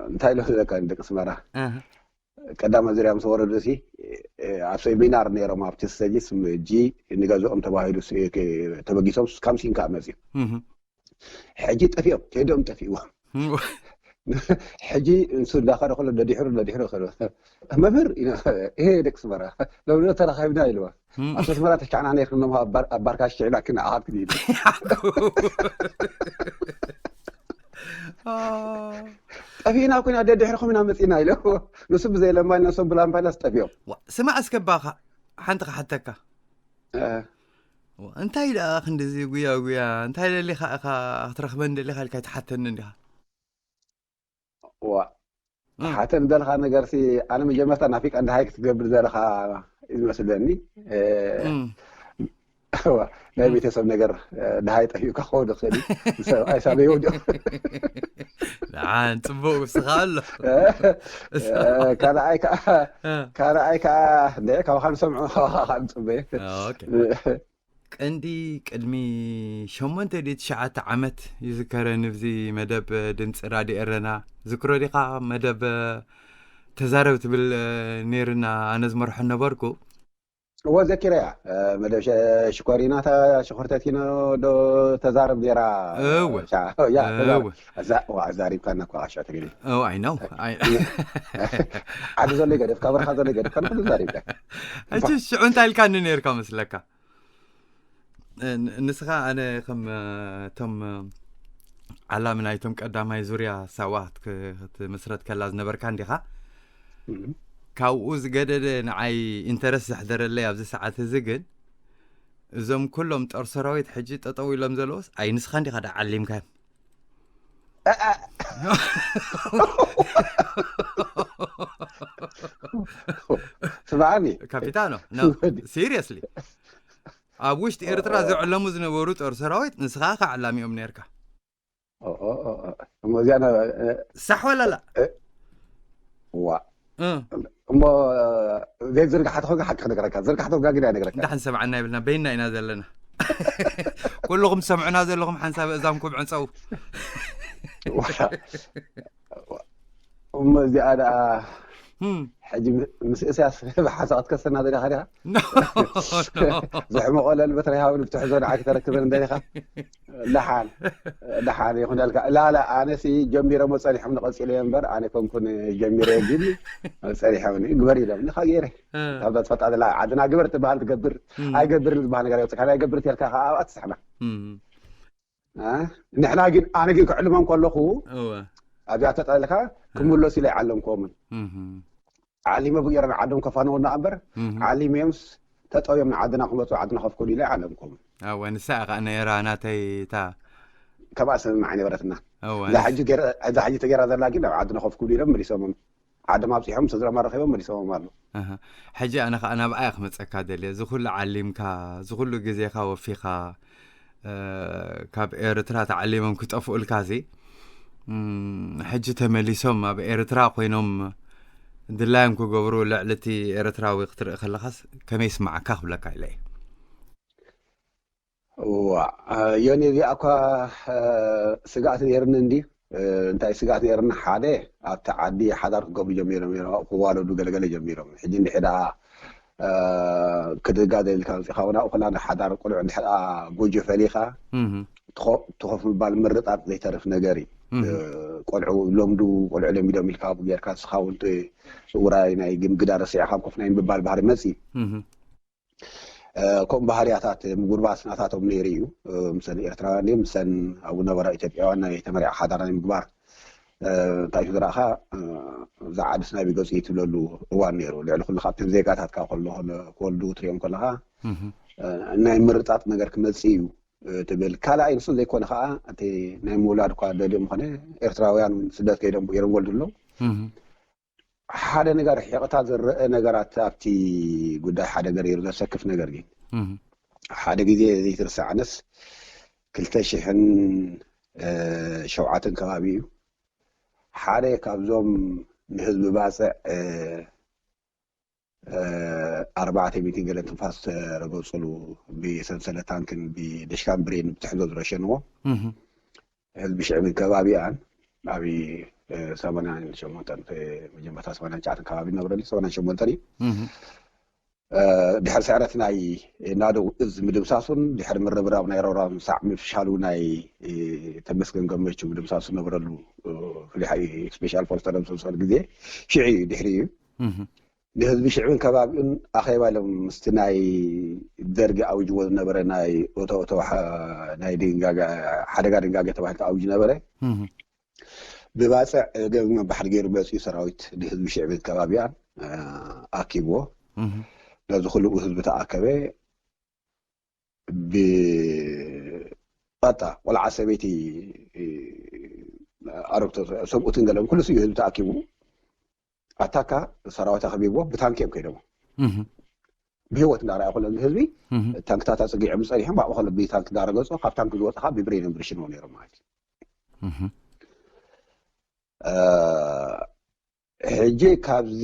እንታይ ኢሉ ዝለካ ደቂ ኣስመራ? ኣህ። ቀዳማይ ዙርያ ምስ ወረዱ ሲ፣ እ፣ ኣብ ሴሚናር ነይሮም ኣብቲ ስቴጅ ስም-፣ ጂ ንገዝኦም ተባሂሉ ሲ-፣ ክ-፣ ተበጊሶም ካምሲን ከዓ መፅዩ። እህ። ሕጂ ጠፊኦም፣ ቴዶም ጠፊእዎም። እም። ሕጂ ንሱ እንዳኸደ ከሎ ደድሕሩ፣ ደድሕሩ ከሎ፣ "መምህር" ኢና፣ "እሄ ደቂ ኣስመራ፣ ሎሚ ዶ ተራኺብና?" ኢልዋ። እም። "ኣብ ኣስመራ ተሻዕና ነይርክን እሞ ኣብ ባር-፣ ኣብ ባርካ ሽዕና ክንዓኻት ክንኢሉ." አ። "ጠፊእና እኮ ኢና፣ ደድሕርኹም ኢና መፂና" ኢለ። ንሱ ብዘይ ለማኝ ነሶም ብላምባይናስ ጠፊኦም። ዋ፣ ስማዕ እስከ ባኻ፣ ሓንቲ ክሓተካ። እ። ዋ፣ እንታይ ደኣ ክንድዚ ጉያ ጉያ? እንታይ ደሊኻ ኢኻ ክትረኽበኒ ደሊኻ ኢልካ ኣይትሓተኒ እንዲኻ? ዋ፣ እም። ሓተን ዘለኻ ነገርሲ፣ ኣነ መጀመርታ ናፊቀ እንድሃይ ክትገብር ዘለኻ እዩ ዝመስለኒ። እ፣ እም። ዋ፣ ናይ እም። ቤተሰብ ነገር፣ እ፣ ደሃይ ጠፊኡካ ክኸውን ይኽእል እዩ። ሰብኣይ ሳበይ ወዲቑ። ደሓን፣ ጽቡቕ፣ ንስኻ ኣሎ። እ፣ ንስኻ። እ፣ ካልኣይ ከኣ፣ እ። ካልኣይ ከኣ፣ እንደ ካባኻ ንሰምዖ፣ ካባኻ ከኣ ንጽበዮ። ኦኬ። እ፣ ቀንዲ ቅድሚ ሸሞንተ ድዩ ትሽዓተ ዓመት ይዝከረኒ፣ ብዚ መደብ ድምፂ ራድዮ ኤረና፣ ዝክሮ ዲኻ? መደብ ተዛረብ ትብል ነይርና፣ ኣነ ዝመርሖ ነበርኩ። እወ፣ ዘኪረያ። እ፣ መደብ ሸ-፣ ሽኮሪናታ ሽኮርተቲኖ ዶ ተዛረብ ነይራ? እወ። ሻ-፣ ያ፣ ተዛረብ። እወ። ኣዛ-፣ ዋ፣ ኣዛሪብካና እኮ፣ ኣሻ ትግሪ። Oh, I know. I ዓዲ ዘሎ ይገደፍ፣ ካብ በረኻ ዘሎ ይገደፍ፣ ካን ኩሉ ዛሪብካ። ሕጂ ሽዑ እንታይ ኢልካኒ ነይርካ መስለካ? እ፣ ን-፣ ንስኻ ኣነ ከም፣ እ፣ እቶም፣ እ፣ ዓላሚ ናይቶም ቀዳማይ ዙርያ ሳዋ ክት-፣ ክትምስረት ከላ ዝነበርካ እንዲኻ? እም። ካብኡ ዝገደደ ንዓይ ኢንተረስት ዘሕደረለይ ኣብዚ ሰዓት እዚ ግን፣ እዞም ኩሎም ጦር ሰራዊት ሕጂ ጠጠው ኢሎም ዘለውስ፣ ኣይ ንስኻ እንዲኻ ደኣ ዓሊምካዮም። እ፣ እ። ስምዓኒ። ካፒታኖ፣ no, ወዲ። Seriously። ኣብ ውሽጢ ኤርትራ ኦ። ዝዕለሙ ዝነበሩ ጦር ሰራዊት ንስኻ ከዓላሚኦም ነርካ። ኦ፣ ኦ፣ ኦ፣ ኦ። እሞ እዚኣ ነ-፣ እ፣ ሳሕ ወላ ላ? እ፣ ዋ። እ። እሞ ዘይዝርግሓ ተኾንካ ሓቂ ክነግረካ፣ ዝርግሓ ተወጋጊዳ ኣይነግረካ። እንዳሕን ሰምዓና ይብልና በይና ኢና ዘለና። ኩልኹም ሰምዑና ዘለኹም ሓንሳብ እዛም ኩብ ዕንፀው። እሞ እዚኣ ደኣ ሕጂ ምስ እሳያስ ብሓሳብ ክትከሰና ደሊኻ ዲኻ? ዘሕመቐለን በትሪ ሃብን ብትሕዞ ንዓይ ክተረክበን ደሊኻ? ደሓን ደሓን ይኹነልካ። ላላ ኣነሲ ጀሚሮሞ ጸኒሖም ንቐጺለዮ እምበር ኣነ ኮንኩን ጀሚረ ግን ጸኒሖም ግበር ኢሎም ንኻ ገይረ ካብዛ ትፈጣ ዘላ ዓድና ግበር ትበሃል ትገብር ኣይገብርን ዝበሃል ነገር ይወፅካ ኣይገብር ተልካ ከዓ ኣብኣ ትስሕና። ንሕና ግን ኣነ ግን ክዕልሞም ከለኹ ኣብዚኣ ተጠልካ ክምለሱ ኢለ ይዓለምክዎምን ዓሊመ ብጌሮም ዓዶም ከፋንውና እምበር ዓሊመዮምስ ተጠውዮም ንዓድና ክመፁ ዓድና ከፍክዱ ኢለ ይዓለምክዎም። እወ ንሳ ከዓ ነይራ ናተይ እታ ከምኣ ስምምዕ ኣይነበረትና። እወ እዛ ሕጂ ተገይራ ዘላ ግን ኣብ ዓድና ከፍክዱ ኢሎም መሊሶሞም ዓዶም ኣብፂሖም ስድሮም ኣረኪቦም መሊሶሞም ኣለዉ። ሕጂ ኣነ ከዓ ናብኣ እየ ክመፀካ ደልየ። እዚ ኩሉ ዓሊምካ፣ እዚ ኩሉ ግዜኻ ወፊኻ፣ ካብ ኤርትራ ተዓሊሞም ክጠፍኡልካ ሲ ሕጂ ተመሊሶም ኣብ ኤርትራ ኮይኖም ድላዮም ክገብሩ ልዕሊ እቲ ኤርትራዊ ክትርኢ ከለኻስ ከመይ ይስማዓካ ክብለካ ኢለ እየ። እዋ ዮኒ እዚኣ እኳ ስጋኣት ነይርኒ እንዲ እንታይ ስጋኣት ነይርኒ ሓደ ኣብቲ ዓዲ ሓዳር ክገብሩ ጀሚሮም እዮም ኣብኡ ክዋለዱ ገለገለ ጀሚሮም ሕጂ እንድሕዳ ክድጋ ደልካ መፅኻ እውን ኣብኡ ከላ ሓዳር ቆልዑ እንድሕዳ ጎጆ ፈሊኻ ትኸፍ ምባል ምርጣጥ ዘይተርፍ ነገር እዩ። ቆልዑ ለምዱ ቆልዑ ለሚዶም ኢልካ ኣብኡ ጌርካ ንስኻ እውን ውራይ ናይ ግምግዳ ረሲዕኻ ኮፍ ናይ ምባል ባህሪ መፅእ እዩ። ከምኡ ባህርያታት ምጉርባስ ናታቶም ነይሩ እዩ። ምሰን ኤርትራውያን ድዮም ምሰን ኣብኡ ነበራ ኢትዮጵያውያን ናይ ተመሪዓ ሓዳር ናይ ምግባር እንታይ ዝረእኻ እዛ ዓድስ ናይ ብገፁ እዩ ትብለሉ እዋን ነይሩ። ልዕሊ ኩሉ ካብተን ዜጋታት ካብ ከሎ ክወልዱ ትሪኦም ከለኻ ናይ ምርጣጥ ነገር ክመፅእ እዩ ትብል። ካልኣይ ንሱ ዘይኮነ ከዓ እቲ ናይ ምውላድ እኳ ደልዮም ኮነ ኤርትራውያን ስደት ከይዶም እዮም ወልዱ ኣለዉ ሓደ ነገር ሒቕታ ዝረአ ነገራት ኣብቲ ጉዳይ ሓደ ገር ዘሰክፍ ነገር ግን ሓደ ግዜ ዘይትርሳዕንስ ክልተ ሽሕን ሸውዓተን ከባቢ እዩ ሓደ ካብዞም ንህዝቢ ባፅዕ ኣርባዕተ ሚእቲ ገለ ትንፋስ ተረገፁሉ ብሰንሰለት ታንክን ብደሽካን ብሬን ብትሕዞ ዝረሸንዎ ህዝቢ ሽዕብን ከባቢኣን ኣብ ሰማንያን ሸሞንተን መጀመርታ ሰማንያን ትሽዓተን ከባቢ ነብረሉ ሰማንያን ሸሞንተን እዩ ድሕሪ ስዕረት ናይ ናደው እዝ ምድምሳሱን ድሕሪ ምርብራብ ናይ ሮራም ሳዕ ምፍሻሉ ናይ ተመስገን ገመቹ ምድምሳሱ ነብረሉ ፍሉይ ሓይሊ ስፔሻል ፎርስ ተደምሰሰሉ ግዜ ሽዒ ድሕሪ እዩ ንህዝቢ ሽዕብን ከባቢኡን ኣኼባ ኢሎም ምስቲ ናይ ደርጊ ኣውጅዎ ዝነበረ ናይ እቶ እቶ ናይ ድንጋገ ሓደጋ ድንጋገ ተባሂሉ ኣውጅ ነበረ ብባፅዕ ገግመ ባሕሪ ገይሩ መፅኡ ሰራዊት ንህዝቢ ሽዕብን ከባቢኣን ኣኪብዎ ነዚ ኩሉ ህዝቢ ተኣከበ ብጣ ቆልዓ ሰበይቲ ኣረግቶ ሰብኡትን ገለን ኩሉ ስዩ ህዝቢ ተኣኪቡ ኣታካ ሰራዊት ኣኽቢብዎ ብታንኪ እዮም ከይዶሞ ብህይወት እንዳረኣየ ከሎ ህዝቢ ታንክታት ኣፅጊዖም ፀኒሖም ኣብኡ ከሎ ብታንክ እንዳረገፁ ካብ ታንክ ዝወፅኻ ብብሬን እዮም ዝርሽንዎ ነይሮም ማለት እዩ ሕጂ ካብዚ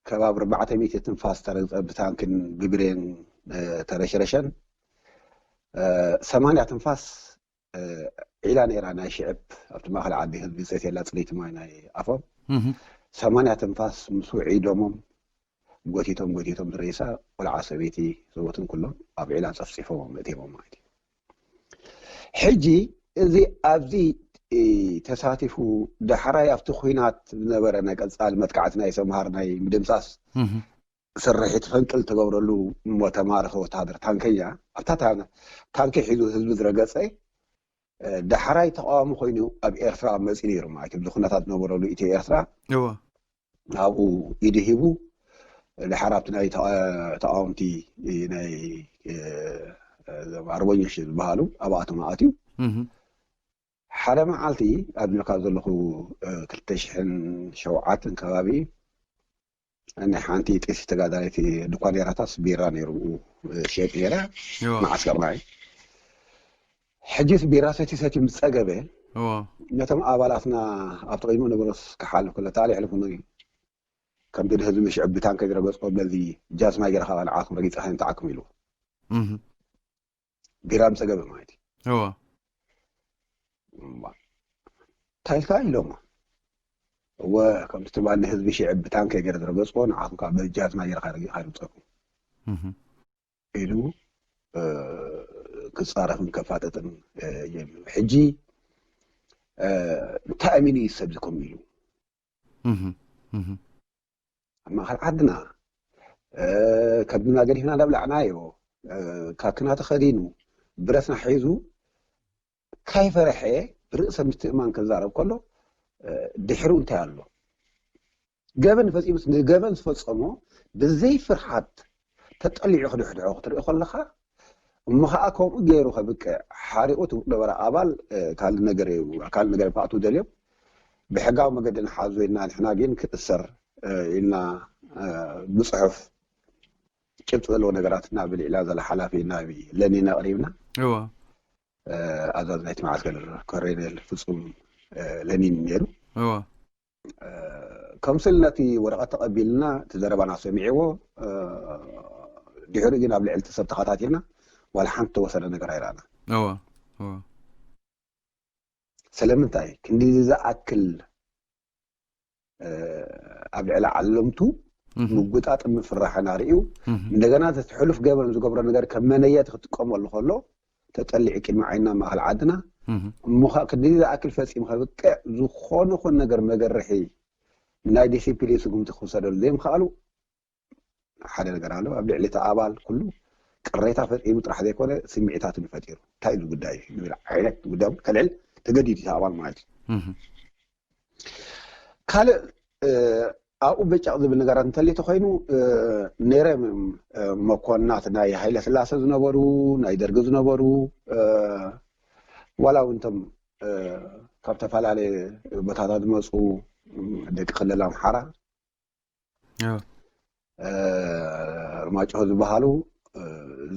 ከባቢ ኣርባዕተ ሚእቲ ትንፋስ ተረግፀ ብታንክን ብብሬን ተረሽረሸን ሰማንያ ትንፋስ ዒላ ነይራ ናይ ሽዕብ ኣብቲ ማእኸል ዓዲ ህዝቢ ፀት የላ ፅለይቲ ማይ ናይ ኣፎም ሰማንያ ትንፋስ ምስ ውዒዶሞም ጎቲቶም ጎቲቶም ዝሬሳ ቆልዓ ሰበይቲ ሰቦትን ኩሎም ኣብ ዒላ ፀፍፂፎም ምእቴሞም ማለት እዩ ሕጂ እዚ ኣብዚ ተሳቲፉ ዳሕራይ ኣብቲ ኩናት ዝነበረ ናይ ቀፃሊ መጥቃዕቲ ናይ ሰምሃር ናይ ምድምሳስ ስርሒት ፈንቅል ተገብረሉ እሞ ተማረኸ ወታደር ታንከኛ ኣብታ ታንከ ሒዙ ህዝቢ ዝረገፀ ዳሕራይ ተቃዋሚ ኮይኑ ኣብ ኤርትራ መፂ ነይሩ ማለት እዩ። ኩነታት ዝነበረሉ ኢትዮ ኤርትራ ኣብኡ ኢዱ ሂቡ ድሓር ኣብቲ ናይ ተቃወምቲ ናይ ኣርበኞች ዝበሃሉ ኣብኣቶም ኣትዩ ሓደ መዓልቲ ኣብልካ ዘለኹ ክልተ ሽሕን ሸውዓተን ከባቢ ናይ ሓንቲ ጥሲ ተጋዳሊት ድኳን ኔራታስ ቢራ ነይሩ ሸጥ ነይራ ማዓስከር ማይ ሕጂስ ቢራ ሰቲ ሰቲ ምስ ጸገበ ነቶም ኣባላትና ኣብ ተቐይሞ ነበሮስ ክሓልፍ ከሎ ታል ይሕልፉ እዩ ከምቲ ንህዝቢ ሽዕብ ብታንከ ዝረገፅዎ በዚ ጃዝማ ገይረ ከዓ ንዓኹም ረጊፀ ከይምፅኣኩም ኢልዎ። እህ ቢራ ምስ ጸገበ ማለት እዩ። እወ እምባ እንታይ ኢልካ ኢሎሞ። እወ ከምቲ ትማሊ ንህዝቢ ሽዕብ ብታንከ ገይረ ዝረገፅዎ ንዓኹም ከዓ በጃዝማ ገይረ ረጊፅካ ይምፀኩም እህ ኢሉ እ፣ ክፃረፍን ከፋጠጥን እ፣ ጀሚሩ። ሕጂ እ፣ እንታይ ኣሚኑ እዩ ሰብ ዝከም ኢሉ እህ እህ ኣብ ማእኸል ዓድና እ፣ ከብድና ገዲፍና እንዳብላዕናዮ እ፣ ካክና ተኸዲኑ ብረትና ሒዙ ካይፈረሐ ብርእሰ ምትእማን ክዛረብ ከሎ እ፣ ድሕሩ እንታይ ኣሎ? ገበን ፈፂሙስ ንገበን ዝፈፀሞ ብዘይ ፍርሓት ተጠሊዑ ክድሕድሖ ክትርኢ ከለኻ እሞ ከዓ ከምኡ ገይሩ ከብቅዕ ሓሪቑ እቲ ዝነበረ ኣባል እ፣ ካልእ ነገር እዩ ካልእ ነገር ክኣትዉ ደልዮም ብሕጋዊ መገዲ ንሓዞ ኢልና ንሕና ግን ክእሰር እ፣ ኢልና እ፣ ብፅሑፍ ጭብጢ ዘለዎ ነገራት ናብ ልዕላ ዘላ ሓላፊ ናብ ለኒን ኣቕሪብና እወ እ፣ ኣዛዚ ናይቲ መዓስከር ኮሬኔል ፍጹም እ፣ ለኒን ነይሩ። እወ ከምስል ነቲ ወረቐት ተቐቢልና እቲ ዘረባና ሰሚዕዎ እ፣ ድሕሪ ግን ኣብ ልዕሊ እቲ ሰብ ተኸታቲልና ዋላ ሓንቲ ተወሰነ ነገር ኣይረኣና። እወ እወ ስለምንታይ ክንዲ ዝኣክል እ፣ ኣብ ልዕሊ ዓለምቱ እህ ምጉጣጥን ምፍራሕን ኣርእዩ እህ እንደገና እቲ ሕሉፍ ገበን ዝገብሮ ነገር ከም መነየት ክጥቀመሉ ከሎ ተጠሊዑ ቅድሚ ዓይና ማእኸል ዓድና እህ እሞ ከዓ ክንዲ ዝኣክል ፈፂሙ ከብቅዕ ዝኾነ ኾን ነገር መገርሒ ናይ ዲሲፕሊን ስጉምቲ ክውሰደሉ ዘይምኽኣሉ ሓደ ነገር ኣሎ። ኣብ ልዕሊ እቲ ኣባል ኩሉ ቅሬታ ፈፂሙ ጥራሕ ዘይኮነ ስምዒታትን ፈጢሩ እንታይ እዚ ጉዳይ ዝብል ዓይነት ጉዳይ እውን ከልዕል ተገዲዱ እቲ ኣባል ማለት እዩ። እህ ካልእ እ፣ ኣብኡ በጫቕ ዝብል ነገራት እንተልዩ ተኮይኑ እ፣ ነይረ እ፣ መኮንናት ናይ ሃይለ ስላሰ ዝነበሩ ናይ ደርጊ ዝነበሩ እ፣ ዋላ እውን እቶም እ፣ ካብ ዝተፈላለየ ቦታታት ዝመፁ እ፣ ደቂ ክልል ኣምሓራ እወ እ፣ ርማጭሆ ዝበሃሉ እ፣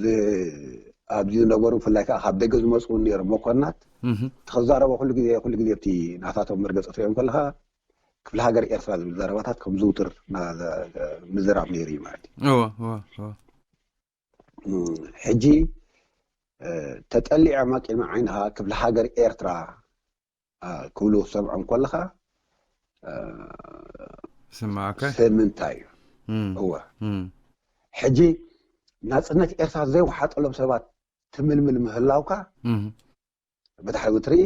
ዝ- ኣብዚ ዝነበሩ ብፍላይ ከዓ ካብ ደገ ዝመፁ እውን ነይሮም መኮንናት እህ ተዛረበ ኩሉ ግዜ ኩሉ ግዜ ኣብቲ ናታቶም መርገፂ ትሪኦም ከለካ ክፍለ ሃገር ኤርትራ ዝብል ዘረባታት ከም ዝውትር ና- ምዝራብ ነይሩ እዩ ማለት እዩ። እወ እወ እወ እም፣ ሕጂ እ፣ ተጠሊዖም ኣብ ቅድሚ ዓይንኻ ክፍለ ሃገር ኤርትራ እ፣ ክብሉ ክትሰምዖም ከለኻ እ፣ ስማዓከ ስለምንታይ እዩ? እም እወ እም ሕጂ ናፅነት ኤርትራ ዘይወሓጠሎም ሰባት ትምልምል ምህላውካ እም ብድሕሪ ትርኢ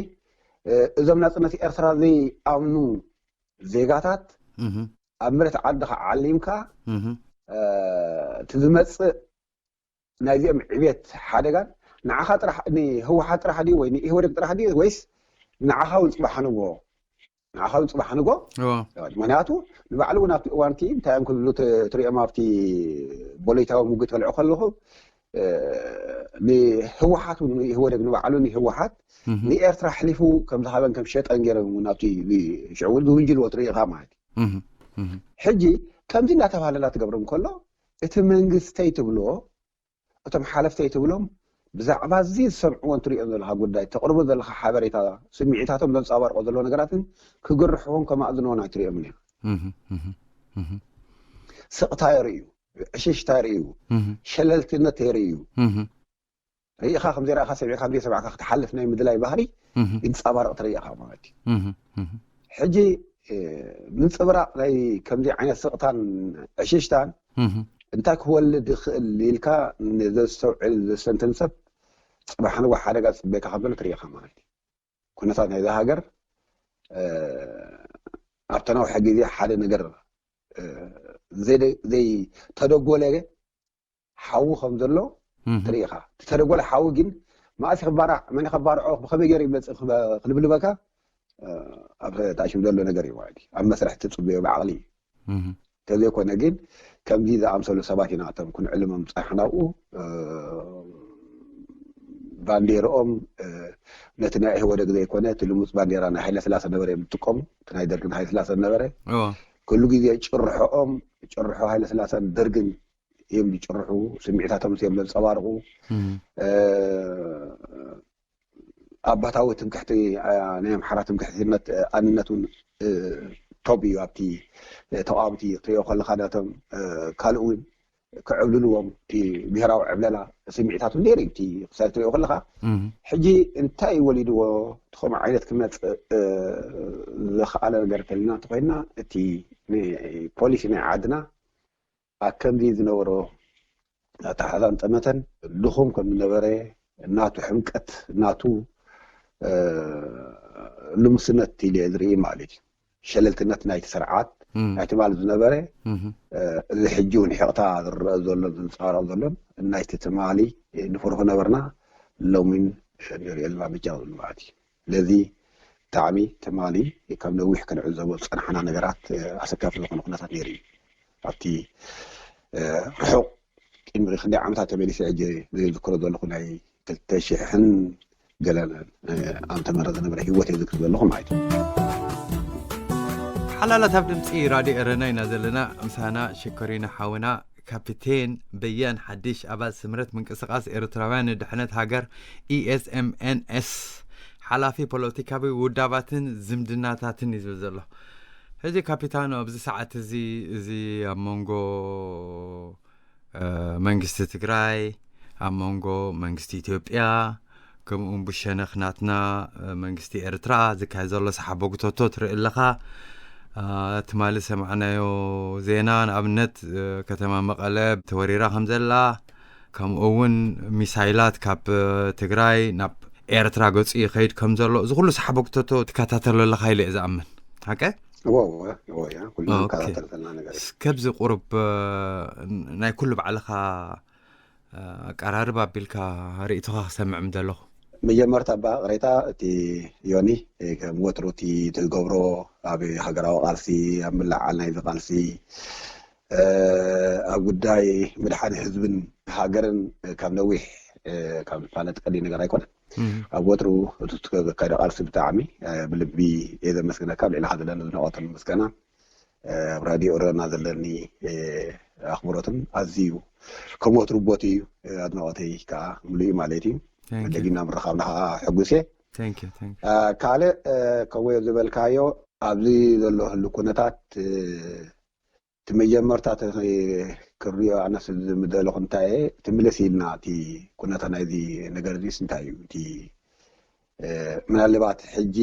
እ፣ እዞም ናፅነት ኤርትራ ዘይኣምኑ ዜጋታት እም ኣብ መሬት ዓድኻ ዓሊምካ እም እ፣ እቲ ዝመፅእ ናይዚኦም ዕብየት ሓደጋን ንዓኻ ጥራሕ ንህወሓት ጥራሕ ድዩ ወይ ንኢህወደግ ጥራሕ ድዩ ወይስ ንዓኻ እውን ፅባሕ ንጎ ንዓኻ እውን ፅባሕ ንጎ እወ ምክንያቱ ንባዕሉ እውን ኣብቲ እዋንቲ እንታይ እዮም ክብሉ ት- ትሪኦም ኣብቲ ቦለይታዊ ሙግት በልዑ ከለኹ እ፣ ንህወሓት እውን ንኢህወደግ ንባዕሉ ንህወሓት እም ንኤርትራ ኣሕሊፉ ከም ዝሃበን ከም ሸጠን ገይሮም እውን ኣብቲ ሽዑ እውን ዝውንጅልዎ ትርኢ ኢኻ ማለት እዩ። እም እም ሕጂ ከምዚ እናተባህለላ ትገብሮም ከሎ እቲ መንግስተይ ትብሎ እቶም ሓለፍተይ ትብሎም ብዛዕባ እዚ ዝሰምዕዎ እንትሪኦም ዘለካ ጉዳይ ተቕርቦ ዘለካ ሓበሬታ ስምዒታቶም ዘንፀባርቆ ዘለዎ ነገራትን ክግርሕዎም ከማእዝንዎን ኣይትሪኦምን እዮም። እም እም እም ስቕታ የርእዩ፣ ዕሽሽታ የርእዩ፣ እም ሸለልትነት የርእዩ። እም ርኢኻ ከምዘይረእኻ ሰሚዕካ ከምዘይሰማዕካ ክትሓልፍ ናይ ምድላይ ባህሪ እም ይንፀባረቕ ትርኢ ኢኻ ማለት እዩ። እም እም ሕጂ እ፣ ምንፅብራቕ ናይ ከምዚ ዓይነት ስቕታን ዕሽሽታን እም እንታይ ክወልድ ይኽእል ኢልካ ንዘስተውዕል ዘስተንትን ሰብ ፅባሕ ንጎ ሓደጋ ዝፅበየካ ከም ዘሎ ትርኢ ኢኻ ማለት እዩ። ኩነታት ናይዛ ሃገር እ፣ ኣብቲ ነውሐ ግዜ ሓደ ነገር እ፣ ዘይደ- ዘይተደጎለ ሓዊ ከም ዘሎ እም ትርኢ ኢኻ። እቲ ተደጎለ ሓዊ ግን መኣስ ክባራዕ መን ከባርዖ ብኸመይ ገይሩ ይመፅእ ክበ- ክንብል በካ እ፣ ኣብ ተኣሽም ዘሎ ነገር እዩ ማለት እዩ። ኣብ መስርሕ ትፅበዮ ብዓቕሊ እዩ። እም እንተዘይኮነ ግን ከምዚ ዝኣምሰሉ ሰባት ኢና እቶም ክንዕልሞም ዝፀናሕና ኣብኡ እ፣ ባንዴርኦም እ፣ ነቲ ናይ ኢህወደግ ዘይኮነ እቲ ልሙፅ ባንዴራ ናይ ሃይለ ስላሰ ነበረ እዮም ዝጥቀሙ። እቲ ናይ ደርግን ሃይለ ስላሰ ነበረ እወ ኩሉ ግዜ ጭርሖኦም ጭርሖ ሃይለ ስላሰን ደርግን እዮም ዝጭርሑ። ስምዒታቶም እዮም ዘንፀባርቑ። እም እ፣ ኣባታዊ ትምክሕቲ እ፣ ናይ ኣምሓራ ትምክሕትነት እ፣ ኣንነት እውን ቶብ እዩ ኣብቲ ተቃወምቲ ክትሪኦ ከለካ ናቶም ካልእ እውን ክዕብልልዎም እቲ ብሄራዊ ዕብለላ ስምዒታት እውን ነይሩ እቲ ክሳብ ትሪኦ ከለካ ሕጂ እንታይ ወሊድዎ ትኸም ዓይነት ክመፅእ ዝኽኣለ ነገር ተልና እንተኮይና እቲ ፖሊሲ ናይ ዓድና ኣብ ከምዚ ዝነበሮ ኣተሓዛን ጠመተን ድኹም ከም ዝነበረ ናቱ ሕምቀት ናቱ ልምስነት ኢለ ዝርኢ ማለት እዩ። ሸለልትነት ናይቲ ስርዓት ናይ ትማሊ ዝነበረ እዚ ሕጂ እውን ሕቕታ ዝረአ ዘሎን ዝንፀባረቕ ዘሎን ናይቲ ትማሊ ንፈርሆ ነበርና ሎሚን ንሪኦ ዘለና ብጫ ማለት እዩ። ስለዚ ብጣዕሚ ትማሊ ካብ ነዊሕ ክንዕዘቦ ዝፀናሕና ነገራት ኣሰካፊ ዝኾነ ኩነታት ነይሩ እዩ። ኣብቲ ርሑቕ ቅድሚ ክንደይ ዓመታት ተመሊሰ ሕጂ ዝዝክሮ ዘለኹ ናይ ክልተ ሽሕን ገለ ዓመተ ምህረት ዝነበረ ህይወት እየ ዝክር ዘለኹ ማለት እዩ። ሓላላት ኣብ ድምፂ ራድዮ ኤረና ኢና ዘለና። ምሳና ሽኮሪና ሓውና ካፒቴን በያን ሓድሽ ኣባል ስምረት ምንቅስቃስ ኤርትራውያን ንድሕነት ሃገር ኢኤስኤምኤንኤስ ሓላፊ ፖለቲካዊ ውዳባትን ዝምድናታትን እዩ ዝብል ዘሎ። ሕጂ ካፒታኖ ኣብዚ ሰዓት እዚ እዚ ኣብ መንጎ መንግስቲ ትግራይ ኣብ መንጎ መንግስቲ ኢትዮጵያ ከምኡ እውን ብሸነኽ ናትና መንግስቲ ኤርትራ ዝካየድ ዘሎ ሰሓቦ ጉተቶ ትርኢ ኣለኻ። ትማሊ ሰማዕናዮ ዜና ንኣብነት ከተማ መቐለ ተወሪራ ከም ዘላ ከምኡ እውን ሚሳይላት ካብ ትግራይ ናብ ኤርትራ ገፁ ይኸይድ ከም ዘሎ እዚ ኩሉ ሰሓቦ ጉተቶ ትከታተሎ ኣለኻ ኢለ እየ ዝኣምን። ሓቀ? እዎ እዎ እዎ እያ ኩሉ ኦኬ። ንከታተል ዘለና ነገር እዩ። ከብዚ ቁሩብ ናይ ኩሉ ባዕልኻ ኣቀራርብ ኣቢልካ ርእይቶኻ ክሰምዕ ምደለኹ። መጀመርታ እባ ቅሬታ እቲ ዮኒ ከም ወትሩ እቲ ትገብሮ ኣብ ሃገራዊ ቃልሲ ኣብ ምላዓል ናይዚ ቃልሲ ኣብ ጉዳይ ምድሓን ህዝብን ሃገርን ካብ ነዊሕ ካብ ዝፋለጥ ቀዲ ነገር ኣይኮነን። ኣብ ወትሩ እቲ ዘካይዶ ቃልሲ ብጣዕሚ ብልቢ እየ ዘመስግነካ። ኣብ ልዕልኻ ዘለኒ ዝነቆትን ምስጋና ኣብ ራድዮ ኦሮና ዘለኒ ኣኽብሮትን ኣዝዩ ከም ወትሩ ቦቲ እዩ። ኣድናቆተይ ከዓ ምሉእ እዩ ማለት እዩ። ደጊምና ምርኻብና ከዓ ሕጉስ እየ። ካልእ ከምኡ ዝበልካዮ ኣብዚ ዘሎ ህሉ ኩነታት እቲ መጀመርታ ክሪኦ ኣነስ ዝምደለኹ እንታይ እየ እቲ ምልስ ኢልና እቲ ኩነታ ናይዚ ነገር እዚስ እንታይ እዩ እቲ ምናልባት ሕጂ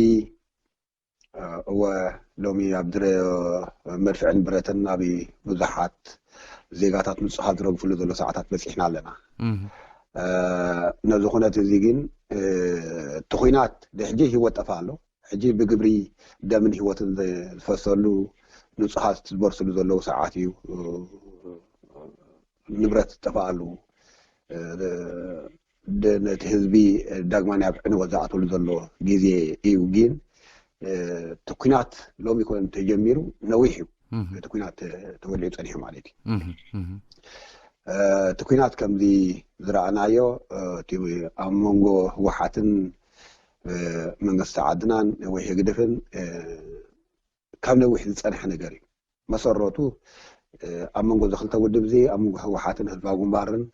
እወ ሎሚ ኣብ ድረ መድፍዕን ብረትን ኣብ ብዙሓት ዜጋታት ንፁሃት ዝረግፍሉ ዘሎ ሰዓታት በፂሕና ኣለና። ነዚ ኩነት እዚ ግን እቲ ኩናት ድሕጂ ህይወት ጠፋ ኣሎ። ሕጂ ብግብሪ ደምን ህይወትን ዝፈሰሉ ንፁሃት ዝበርስሉ ዘለዉ ሰዓት እዩ። ንብረት ዝጠፋኣሉ ነቲ ህዝቢ ዳግማ ናብ ዕንወት ዝኣትወሉ ዘሎ ግዜ እዩ። ግን እቲ ኩናት ሎሚ ኮነ ተጀሚሩ ነዊሕ እዩ። እቲ ኩናት ተወሊዑ ፀኒሑ ማለት እዩ። እቲ ኩናት ከምዚ ዝረኣናዮ እቲ ኣብ መንጎ ህወሓትን መንግስቲ ዓድናን ወይ ህግድፍን ካብ ነዊሕ ዝፀንሐ ነገር እዩ። መሰረቱ ኣብ መንጎ እዚ ክልተ ውድብ እዚ ኣብ መንጎ ህወሓትን ህዝባዊ ግንባርን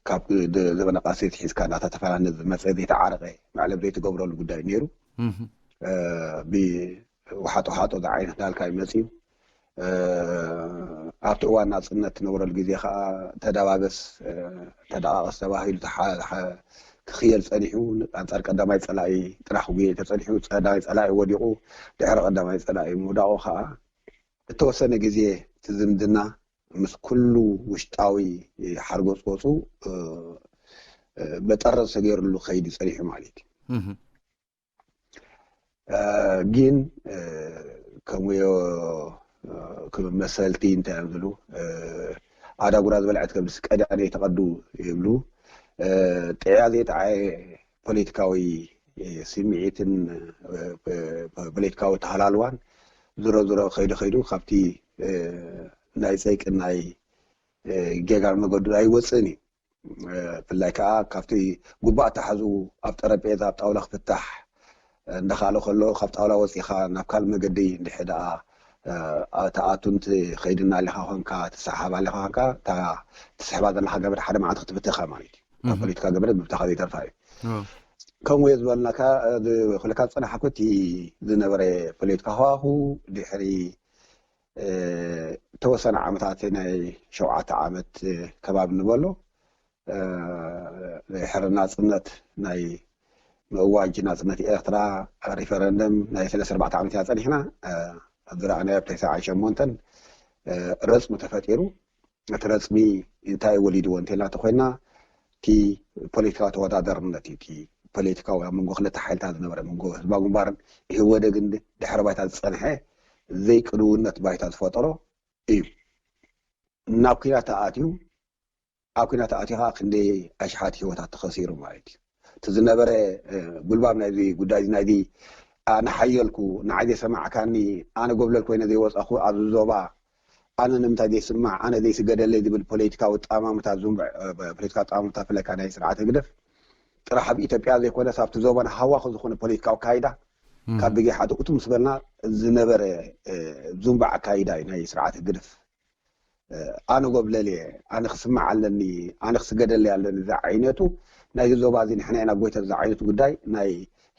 ካብ ዘበነ ቃልሲ ሒዝካ እናተተፈላለ ዝመፀ ዘይተዓረቀ መዕለብ ዘይትገብረሉ ጉዳይ ነይሩ። ብውሓጦ ሓጦ ዝዓይነት ዳልካ ይመፅዩ። ኣብቲ እዋን ናፅነት ትነብረሉ ግዜ ከዓ ተደባበስ ተደቃቀስ ተባሂሉ ክኽየል ፀኒሑ። ኣንፃር ቀዳማይ ፀላኢ ጥራሕ ጉየ ተፀኒሑ። ቀዳማይ ፀላኢ ወዲቁ ድሕሪ ቀዳማይ ፀላኢ ምውዳቁ ከዓ እተወሰነ ግዜ እቲ ዝምድና ምስ ኩሉ ውሽጣዊ ሓርጎፅጎፁ መጠረዝ ተገይሩሉ ከይዲ ፀኒሑ ማለት እዩ። ግን ከምዮ መሰልቲ እንታይ እዮም ዝብሉ ኣዳጉራ ዝበልዐት ከብድስ ቀዳኔ ተቐዱ ይብሉ። ጥዕያ ዘይጠዓየ ፖለቲካዊ ስምዒትን ፖለቲካዊ ተሃላልዋን ዝሮ ዝሮ ከይዱ ከይዱ ካብቲ ናይ ፀይቅን ናይ ጌጋን መገዱ ኣይወፅእን እዩ። ብፍላይ ከዓ ካብቲ ጉባእ ተሓዙ ኣብ ጠረጴዛ ኣብ ጣውላ ክፍታሕ እንዳካለ ከሎ ካብ ጣውላ ወፂኻ ናብ ካልእ መገዲ እንድሕር ደኣ ተኣቱን ትኸይድን ኣለኻ ኮንካ ትሰሓብ ኣለኻ ኮንካ እታ ትስሕባ ዘለኻ ገመድ ሓደ መዓልቲ ክትብትኻ ማለት እዩ። እታ ፖለቲካ ገመድ ምብታኻ ዘይተርፋ እዩ። ከምኡ እየ ዝበልናካ። ዝብለካ ዝፀናሕኩ እቲ ዝነበረ ፖለቲካ ሃዋሁ ድሕሪ ተወሰነ ዓመታት፣ ናይ ሸውዓተ ዓመት ከባቢ ንበሎ፣ ድሕሪ ናፅነት፣ ናይ ምእዋጅ ናፅነት ኤርትራ፣ ሪፈረንደም ናይ ሰለስተ ኣርባዕተ ዓመት ኢና ፀኒሕና። ዝረኣናዮ ኣብ ተስዓን ሸሞንተን ረፅሚ ተፈጢሩ። እቲ ረፅሚ እንታይ ወሊድዎ እንተልና ተኮይና፣ እቲ ፖለቲካዊ ተወዳደርነት እዩ። እቲ ፖለቲካዊ ኣብ መንጎ ክልተ ሓይልታት ዝነበረ፣ መንጎ ህዝባዊ ግንባርን ኢህወደግን ድሕሪ ባይታ ዝፀንሐ ዘይቅንውነት ባይታ ዝፈጠሮ እዩ። ናብ ኩናት ተኣትዩ፣ ኣብ ኩናት ተኣትዩ ከዓ ክንደይ ኣሽሓት ህይወታት ተኸሲሩ ማለት እዩ። እቲ ዝነበረ ጉልባብ ናይዚ ጉዳይ ናይዚ፣ ኣነ ሓየልኩ፣ ንዓይ ዘይሰማዕካኒ፣ ኣነ ጎብለል ኮይነ ዘይወፀኹ ኣብዚ ዞባ፣ ኣነ ንምንታይ ዘይስማዕ፣ ኣነ ዘይስገደለይ ዝብል ፖለቲካዊ ጣማምታ፣ ፖለቲካዊ ጣማምታ ፍለካ ናይ ስርዓት ህግደፍ ጥራሕ ኣብ ኢትዮጵያ ዘይኮነስ ኣብቲ ዞባና ሃዋኹ ዝኾነ ፖለቲካዊ ኣካይዳ ካብ ብጊሓቱ እቱ ምስ በልና ዝነበረ ዙምባ ኣካይዳ እዩ ናይ ስርዓት ህግደፍ። ኣነ ጎብለል እየ፣ ኣነ ክስማዕ ኣለኒ፣ ኣነ ክስገደለይ ኣለኒ ዝዓይነቱ ናይዚ ዞባ እዚ ንሕና ኢና ጎይታ ዝዓይነቱ ጉዳይ ናይ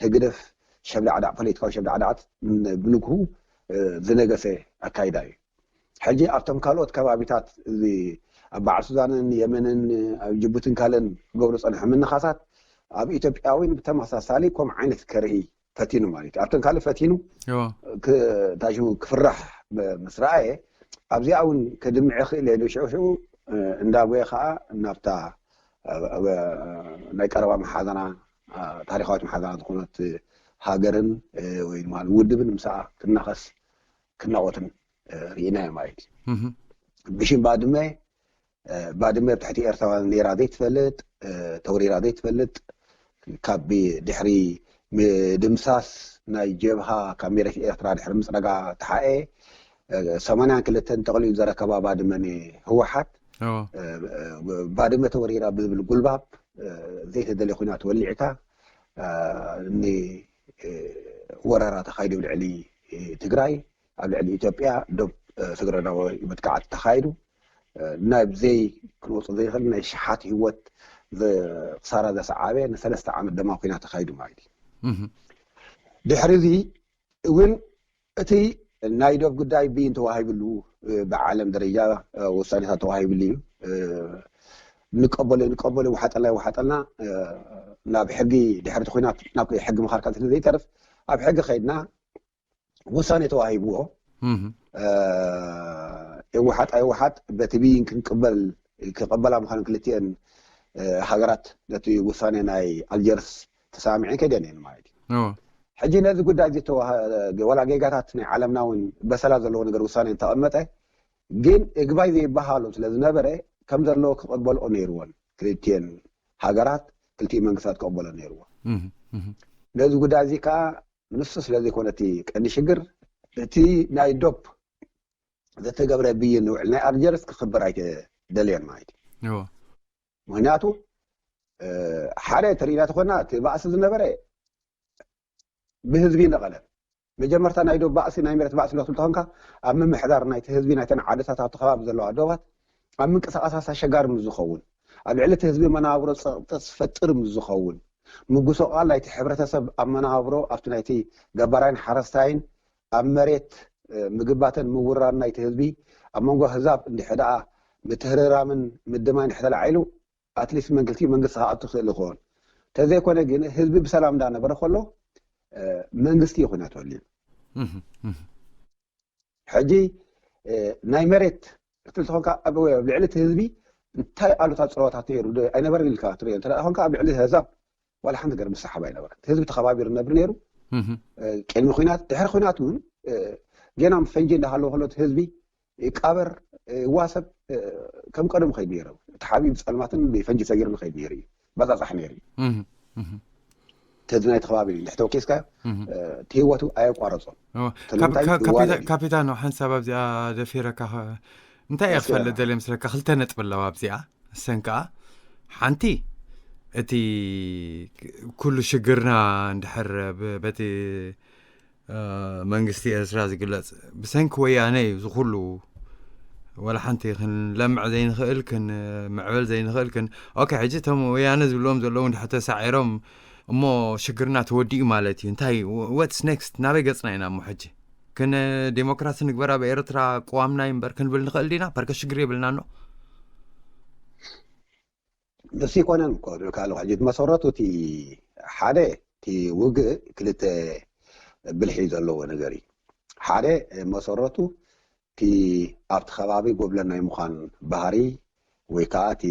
ህግደፍ ሸብዳዕዳዕ፣ ፖለቲካዊ ሸብዳዕዳዕት ብንግሁ ዝነገሰ ኣካይዳ እዩ። ሕጂ ኣብቶም ካልኦት ከባቢታት እዚ ኣብ በዓል ሱዳንን የመንን ኣብ ጅቡትን ካልእን ክገብሩ ጸንሐ ምንኻሳት ኣብ ኢትዮጵያ እውን ብተመሳሳሊ ከምኡ ዓይነት ከርኢ ፈቲኑ ማለት እዩ። ኣብተን ካልእ ፈቲኑ እንታይ ሽሙ ክፍራሕ ምስ ረኣየ ኣብዚኣ እውን ከድምዕ ይኽእል ኢሉ ሽዑ ሽዑ እንዳጎየ ከዓ ናብታ ናይ ቀረባ መሓዛና ታሪኻዊት መሓዛና ዝኾነት ሃገርን ወይ ድማ ውድብን ምሳኣ ክናኸስ ክናቆትን ርኢናዮ ማለት እዩ። ብሽም ባድመ ባድመ ኣብ ትሕቲ ኤርትራውያን ነይራ ዘይትፈልጥ፣ ተወሪራ ዘይትፈልጥ፣ ካብ ድሕሪ ምድምሳስ ናይ ጀብሃ ካብ መሬት ኤርትራ ድሕሪ ምፅረጋ ተሓኤ ሰማንያን ክልተን ጠቕሊሉ ዘረከባ ባድመ ንህወሓት ባድመ ተወሪራ ብዝብል ጉልባብ ዘይተደልየ ኩናት ወሊዕካ ንወረራ ተኻይዱ ኣብ ልዕሊ ትግራይ ኣብ ልዕሊ ኢትዮጵያ ዶብ ስግረዳዊ መጥቃዕቲ ተኻይዱ። ናብ ዘይ ክንወፁ ዘይኽእል ናይ ሸሓት ህይወት ክሳራ ዘሰዓበ ንሰለስተ ዓመት ደማ ኩናት ተኻይዱ ማለት እዩ። ድሕሪ እዚ እውን እቲ ናይ ዶብ ጉዳይ ብይን ተዋሂብሉ ብዓለም ደረጃ ውሳኔታት ተዋሂብሉ እዩ። ንቀበሎ ንቀበሎ ይወሓጠልና ይወሓጠልና ናብ ሕጊ ድሕሪ እቲ ኩናት ናብ ሕጊ ምኻድ ካብ ዘይተርፍ ኣብ ሕጊ ከይድና ውሳኔ ተዋሂብዎ ይወሓጥ ኣይወሓጥ በቲ ብይን ክንቅበል ክቐበላ ምዃኑ ክልቲአን ሃገራት ነቲ ውሳኔ ናይ ኣልጀርስ ተሰማሚዐን ከይደን እየን ማለት እዩ። ሕጂ ነዚ ጉዳይ እዚ ተዋሃ- ወላ ጌጋታት ናይ ዓለምና እውን በሰላ ዘለዎ ነገር ውሳኔ እንተቐመጠ ግን እግባይ ዘይበሃሉ ስለ ዝነበረ ከም ዘለዎ ክቐበልኦ ነይርዎን ክልቲአን ሃገራት ክልቲኡ መንግስታት ክቐበሎ ነይርዎ። ነዚ ጉዳይ እዚ ከዓ ንሱ ስለ ዘይኮነ እቲ ቀንዲ ሽግር እቲ ናይ ዶብ ዘተገብረ ብይን ውዕል ናይ ኣልጀርስ ክኽበር ኣይተደልየን ማለት እዩ። ምክንያቱ ሓደ ተሪኢና ተኮና እቲ ባእሲ ዝነበረ ብህዝቢ ነቐለ መጀመርታ ናይ ዶብ ባእሲ ናይ መሬት ባእሲ ዶ ትብል ተኾንካ ኣብ ምምሕዳር ናይቲ ህዝቢ ናይተን ዓድታት ኣብቲ ከባቢ ዘለዋ ዶባት ኣብ ምንቅስቃሳት ኣሸጋሪ ምስ ዝኸውን ኣብ ልዕሊ እቲ ህዝቢ መናብሮ ፀቕጢ ዝፈጥር ምስ ዝኸውን ምጉስቓል ናይቲ ሕብረተሰብ ኣብ መናብሮ ኣብቲ ናይቲ ገባራይን ሓረስታይን ኣብ መሬት ምግባተን ምውራር ናይቲ ህዝቢ ኣብ መንጎ ህዛብ እንድሕር ደኣ ምትህርራምን ምድማይ እንድሕር ተላዒሉ ኣትሊስት መንግስቲ መንግስቲ ክኣቱ ክእል ይኸውን ተዘይኮነ ግን ህዝቢ ብሰላም እንዳነበረ ከሎ መንግስቲ ይኹን ኣትወልዩ ሕጂ ናይ መሬት ክትል ተኾንካ ኣብ ልዕሊ እቲ ህዝቢ እንታይ ኣሉታ ፀወታት ነይሩ ኣይነበረ ኢልካ ትሪኦ እንተ ኾንካ ኣብ ልዕሊ ህዛብ ዋላ ሓንቲ ገር ምሳሓብ ኣይነበረ ህዝቢ ተኸባቢሩ ነብር ነይሩ ቅድሚ ኩናት ድሕሪ ኩናት እውን ጌና ፈንጂ እንዳሃለዎ ከሎ ህዝቢ ይቃበር ይዋሰብ ከም ቀደሙ ከይድ ነይሩ እቲ ሓቢብ ፀልማትን ፈንጂ ሰጊሩ ንኸይድ ነይሩ እዩ በፃፃሕ ነይሩ እዩ ተዚ ናይ ተኸባቢ እንድሕር ተወኪስካዮ እቲ ህይወቱ ኣየቋረፆን ካፒታኖ ሓንሳብ ኣብዚኣ ደፊረካ እንታይ እየ ክፈልጥ ደልየ ምስለካ ክልተ ነጥቢ ኣለዋ ኣብዚኣ እሰን ከዓ ሓንቲ እቲ ኩሉ ሽግርና እንድሕር በቲ መንግስቲ ኤርትራ ዝግለጽ ብሰንኪ ወያነ እዩ ዝኩሉ ወላ ሓንቲ ክንለምዕ ዘይንኽእል ክንምዕበል ዘይንኽእል ክን ኦኬ ሕጂ እቶም ወያነ ዝብልዎም ዘለዉ እንድሕር ተሳዒሮም እሞ ሽግርና ተወዲኡ ማለት እዩ። እንታይ፣ what's next? ናበይ ገጽና ኢና እሞ ሕጂ? ክን ዴሞክራሲ ንግበር ኣብ ኤርትራ ቅዋምና እዩ እምበር ክንብል ንኽእል ዲና? ፐርከ ሽግር የብልና ኣሎ። ንሱ ይኮነን እኮ ዝብልካ ኣለኹ። ሕጂ እቲ መሰረቱ እቲ ሓደ እቲ ውግእ ክልተ ብልሒ ዘለዎ ነገር እዩ። ሓደ መሰረቱ እቲ ኣብቲ ከባቢ ጎብለል ናይ ምዃን ባህሪ ወይ ከዓ እቲ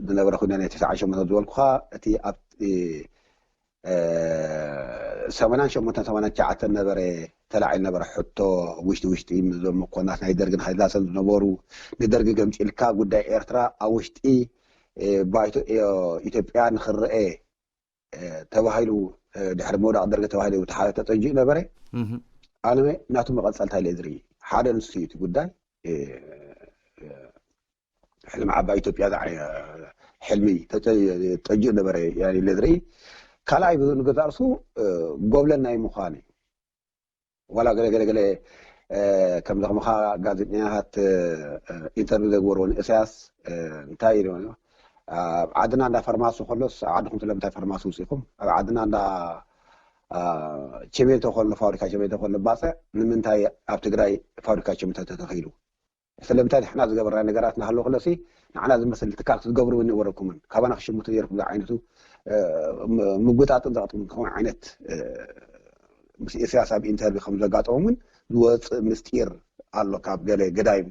ዝነበረ ኩነ ናይ ተስዓን ሸሞንተን ዝበልኩኻ እቲ ኣብ ሰማንያን ሸሞንተን ሰማንያን ትሽዓተን ነበረ ተላዒሉ ነበረ ሕቶ ውሽጢ ውሽጢ ምስዞም መኮንናት ናይ ደርግን ሃይላሰን ዝነበሩ ንደርጊ ገምጢልካ ጉዳይ ኤርትራ ኣብ ውሽጢ ባይቶ ኢትዮጵያ ንክረአ ተባሂሉ ድሕሪ ምውዳቕ ደርጊ ተባሂሉ ተጠጅኡ ነበረ። ኣነ ናቱ መቐፀልታ ኢለ ዝርኢ ሓደ ንሱ እዩ እቲ ጉዳይ ሕልሚ ዓባይ ኢትዮጵያ ሕልሚ ጠጅኡ ነበረ ኢለ ዝርኢ። ካልኣይ ንገዛእ ርእሱ ጎብለል ናይ ምዃን እዩ። ዋላ ገለ ገለ ገለ ከም ዘኽምኻ ጋዜጠኛታት ኢንተርቪው ዘግበርዎ ንእሳያስ እንታይ ኢሉ ኣብ ዓድና እንዳ ፋርማሲ ከሎስ ኣብ ዓድኹም ስለምንታይ ፋርማሲ ውፅኢኹም ኣብ ዓድና እንዳ ቸሜንቶ ከሎ ፋብሪካ ቸሜንቶ ከሎ ባፅዕ ንምንታይ ኣብ ትግራይ ፋብሪካ ቸሜንቶ ተተኺሉ ስለምንታይ ንሕና ዝገበርና ነገራት እናሃለወ ክለሲ ንዓና ዝመስል ትካል ክትገብሩ እውን ነበረኩምን ካባና ክሽምቱ ነይርኩም ዝዓይነቱ ምግጣጥን ዘጋጥሙ ከውን ዓይነት ምስ ኢሳያስ ኣብ ኢንተርቪው ከም ዘጋጠሞምን ዝወፅእ ምስጢር ኣሎ ካብ ገለ ገዳይም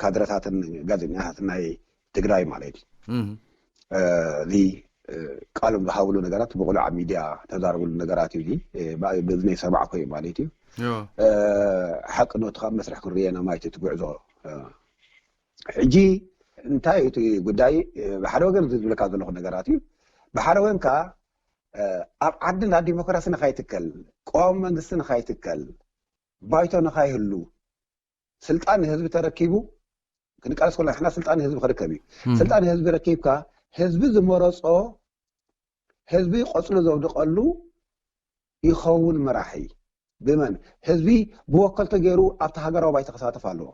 ካድረታትን ጋዜጠኛታትን ናይ ትግራይ ማለት እዩ እዚ ቃሎም ዝሃብሉ ነገራት ብቁሉ ኣብ ሚድያ ተዛረብሉ ነገራት እዩ እዚ ብእዝነይ ሰማዕኮ እዩ ማለት እዩ ሓቅነቱ ካብ መስርሕ ክንርየና ማየት እቲ ጉዕዞ ሕጂ እንታይ እቲ ጉዳይ ብሓደ ወገን ዝብለካ ዘለኹ ነገራት እዩ ብሓደ ወገን ከዓ ኣብ ዓድና ዲሞክራሲ ንካይትከል ቀዋሚ መንግስቲ ንካይትከል ባይቶ ንካይህሉ ስልጣን ንህዝቢ ተረኪቡ ክንቃለስ ከሎ ንሕና ስልጣን ንህዝቢ ክርከብ እዩ ስልጣን ንህዝቢ ረኪብካ ህዝቢ ዝመረፆ ህዝቢ ቆፅሉ ዘውድቀሉ ይኸውን መራሒ ብመን ህዝቢ ብወከልቶ ገይሩ ኣብቲ ሃገራዊ ባይቶ ክሳተፍ ኣለዎ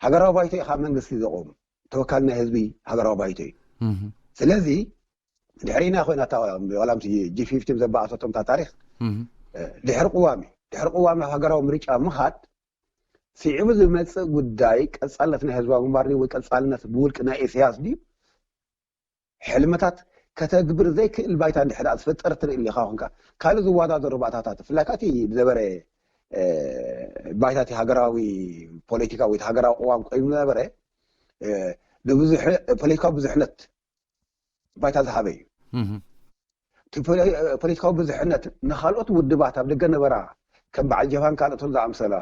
ሃገራዊ ባይቶ እዩ ካብ መንግስቲ ዘቆም ተወካሊ ናይ ህዝቢ ሃገራዊ ባይቶ እዩ ስለዚ ድሕሪና ኮይና ዋላ ምስ ጂ ፊፍቲን ዘባኣሰቶም እታ ታሪክ ድሕሪ ቅዋም እዩ ድሕሪ ቅዋም ናብ ሃገራዊ ምርጫ ምኻድ ስዒቡ ዝመፅእ ጉዳይ ቀፃልነት ናይ ህዝባዊ ግንባር ወይ ቀፃልነት ብውልቂ ናይ ኢሳያስ ድዩ ሕልምታት ከተግብር ዘይክእል ባይታ እንድሕር ዝፈጠር ትርኢ ኢኻ ኮንካ ካልእ ዝወዳደሩ ባእታታት ብፍላይ እቲ ዝነበረ ባይታ እቲ ሃገራዊ ፖለቲካ ወይ ሃገራዊ ቅዋም ኮይኑ ዝነበረ ንብዙሕ ፖለቲካዊ ብዙሕነት ባይታ ዝሃበ እዩ ፖለቲካዊ ብዙሕነት ንካልኦት ውድባት ኣብ ደገ ነበራ ከም በዓል ጀብሃን ካልኦትን ዝኣምሰላ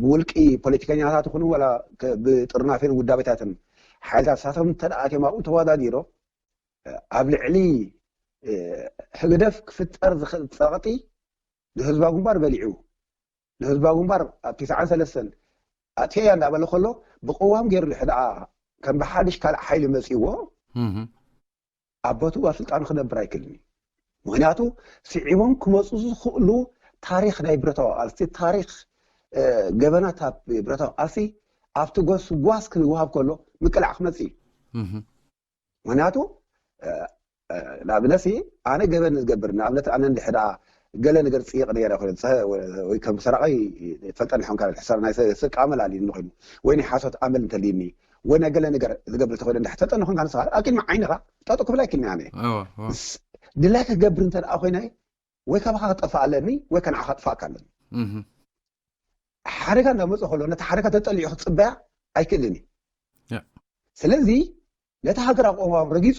ብውልቂ ፖለቲከኛታት ይኹኑ ወላ ብጥርናፌን ውዳቤታትን ሓይልታት ሳቶም እንተደኣ ኣትዮም ኣብኡ ተወዳዲሮ ኣብ ልዕሊ ህግደፍ ክፍጠር ዝኽእል ፀቕጢ ንህዝባዊ ግንባር በሊዑ ንህዝባዊ ግንባር ኣብ ትስዓን ሰለስተን ኣጥፊያ እንዳበለ ከሎ ብቅዋም ገይሩ ድሕር ደኣ ከም ብሓድሽ ካልእ ሓይሊ መፂዎ ኣብ ቦትኡ ኣብ ስልጣኑ ክነብር ኣይክእልን እዩ ምክንያቱ ስዒቦም ክመፁ ዝኽእሉ ታሪክ ናይ ብረታዊ ቃልሲ ታሪክ ገበናት ኣብ ብረታዊ ቃልሲ ኣብቲ ጎስጓስ ክወሃብ ከሎ ምቅላዕ ክመፅእ እዩ ምክንያቱ ንኣብነት ኣነ ገበን ዝገብር ንኣብነት ኣነ እንድሕዳ ገለ ነገር ፅይቕ ነረ ወይ ከም ሰራቂ ትፈልጠኒ ሖንካ ሕሰር ናይ ስርቂ ኣመል ኣልኒ ኮይኑ ወይ ናይ ሓሶት ኣመል እንተልኒ ወይ ናይ ገለ ነገር ዝገብር ተኮይነ እንድሕር ትፈልጠኒ ኮንካ ንስኻ ኣብ ቅድሚ ዓይንኻ ጠጡ ክብል ኣይክልኒ ኣነ ድላይ ክገብር እንተ ኮይነ ወይ ካባኻ ክጠፋእ ኣለኒ ወይ ከንዓኻ ክጥፋእካ ኣለኒ ሓደጋ እንዳመፀ ከሎ ነቲ ሓደጋ ተጠሊዑ ክትፅበያ ኣይክእልን እዩ ስለዚ ነቲ ሃገር ኣቋማም ረጊፁ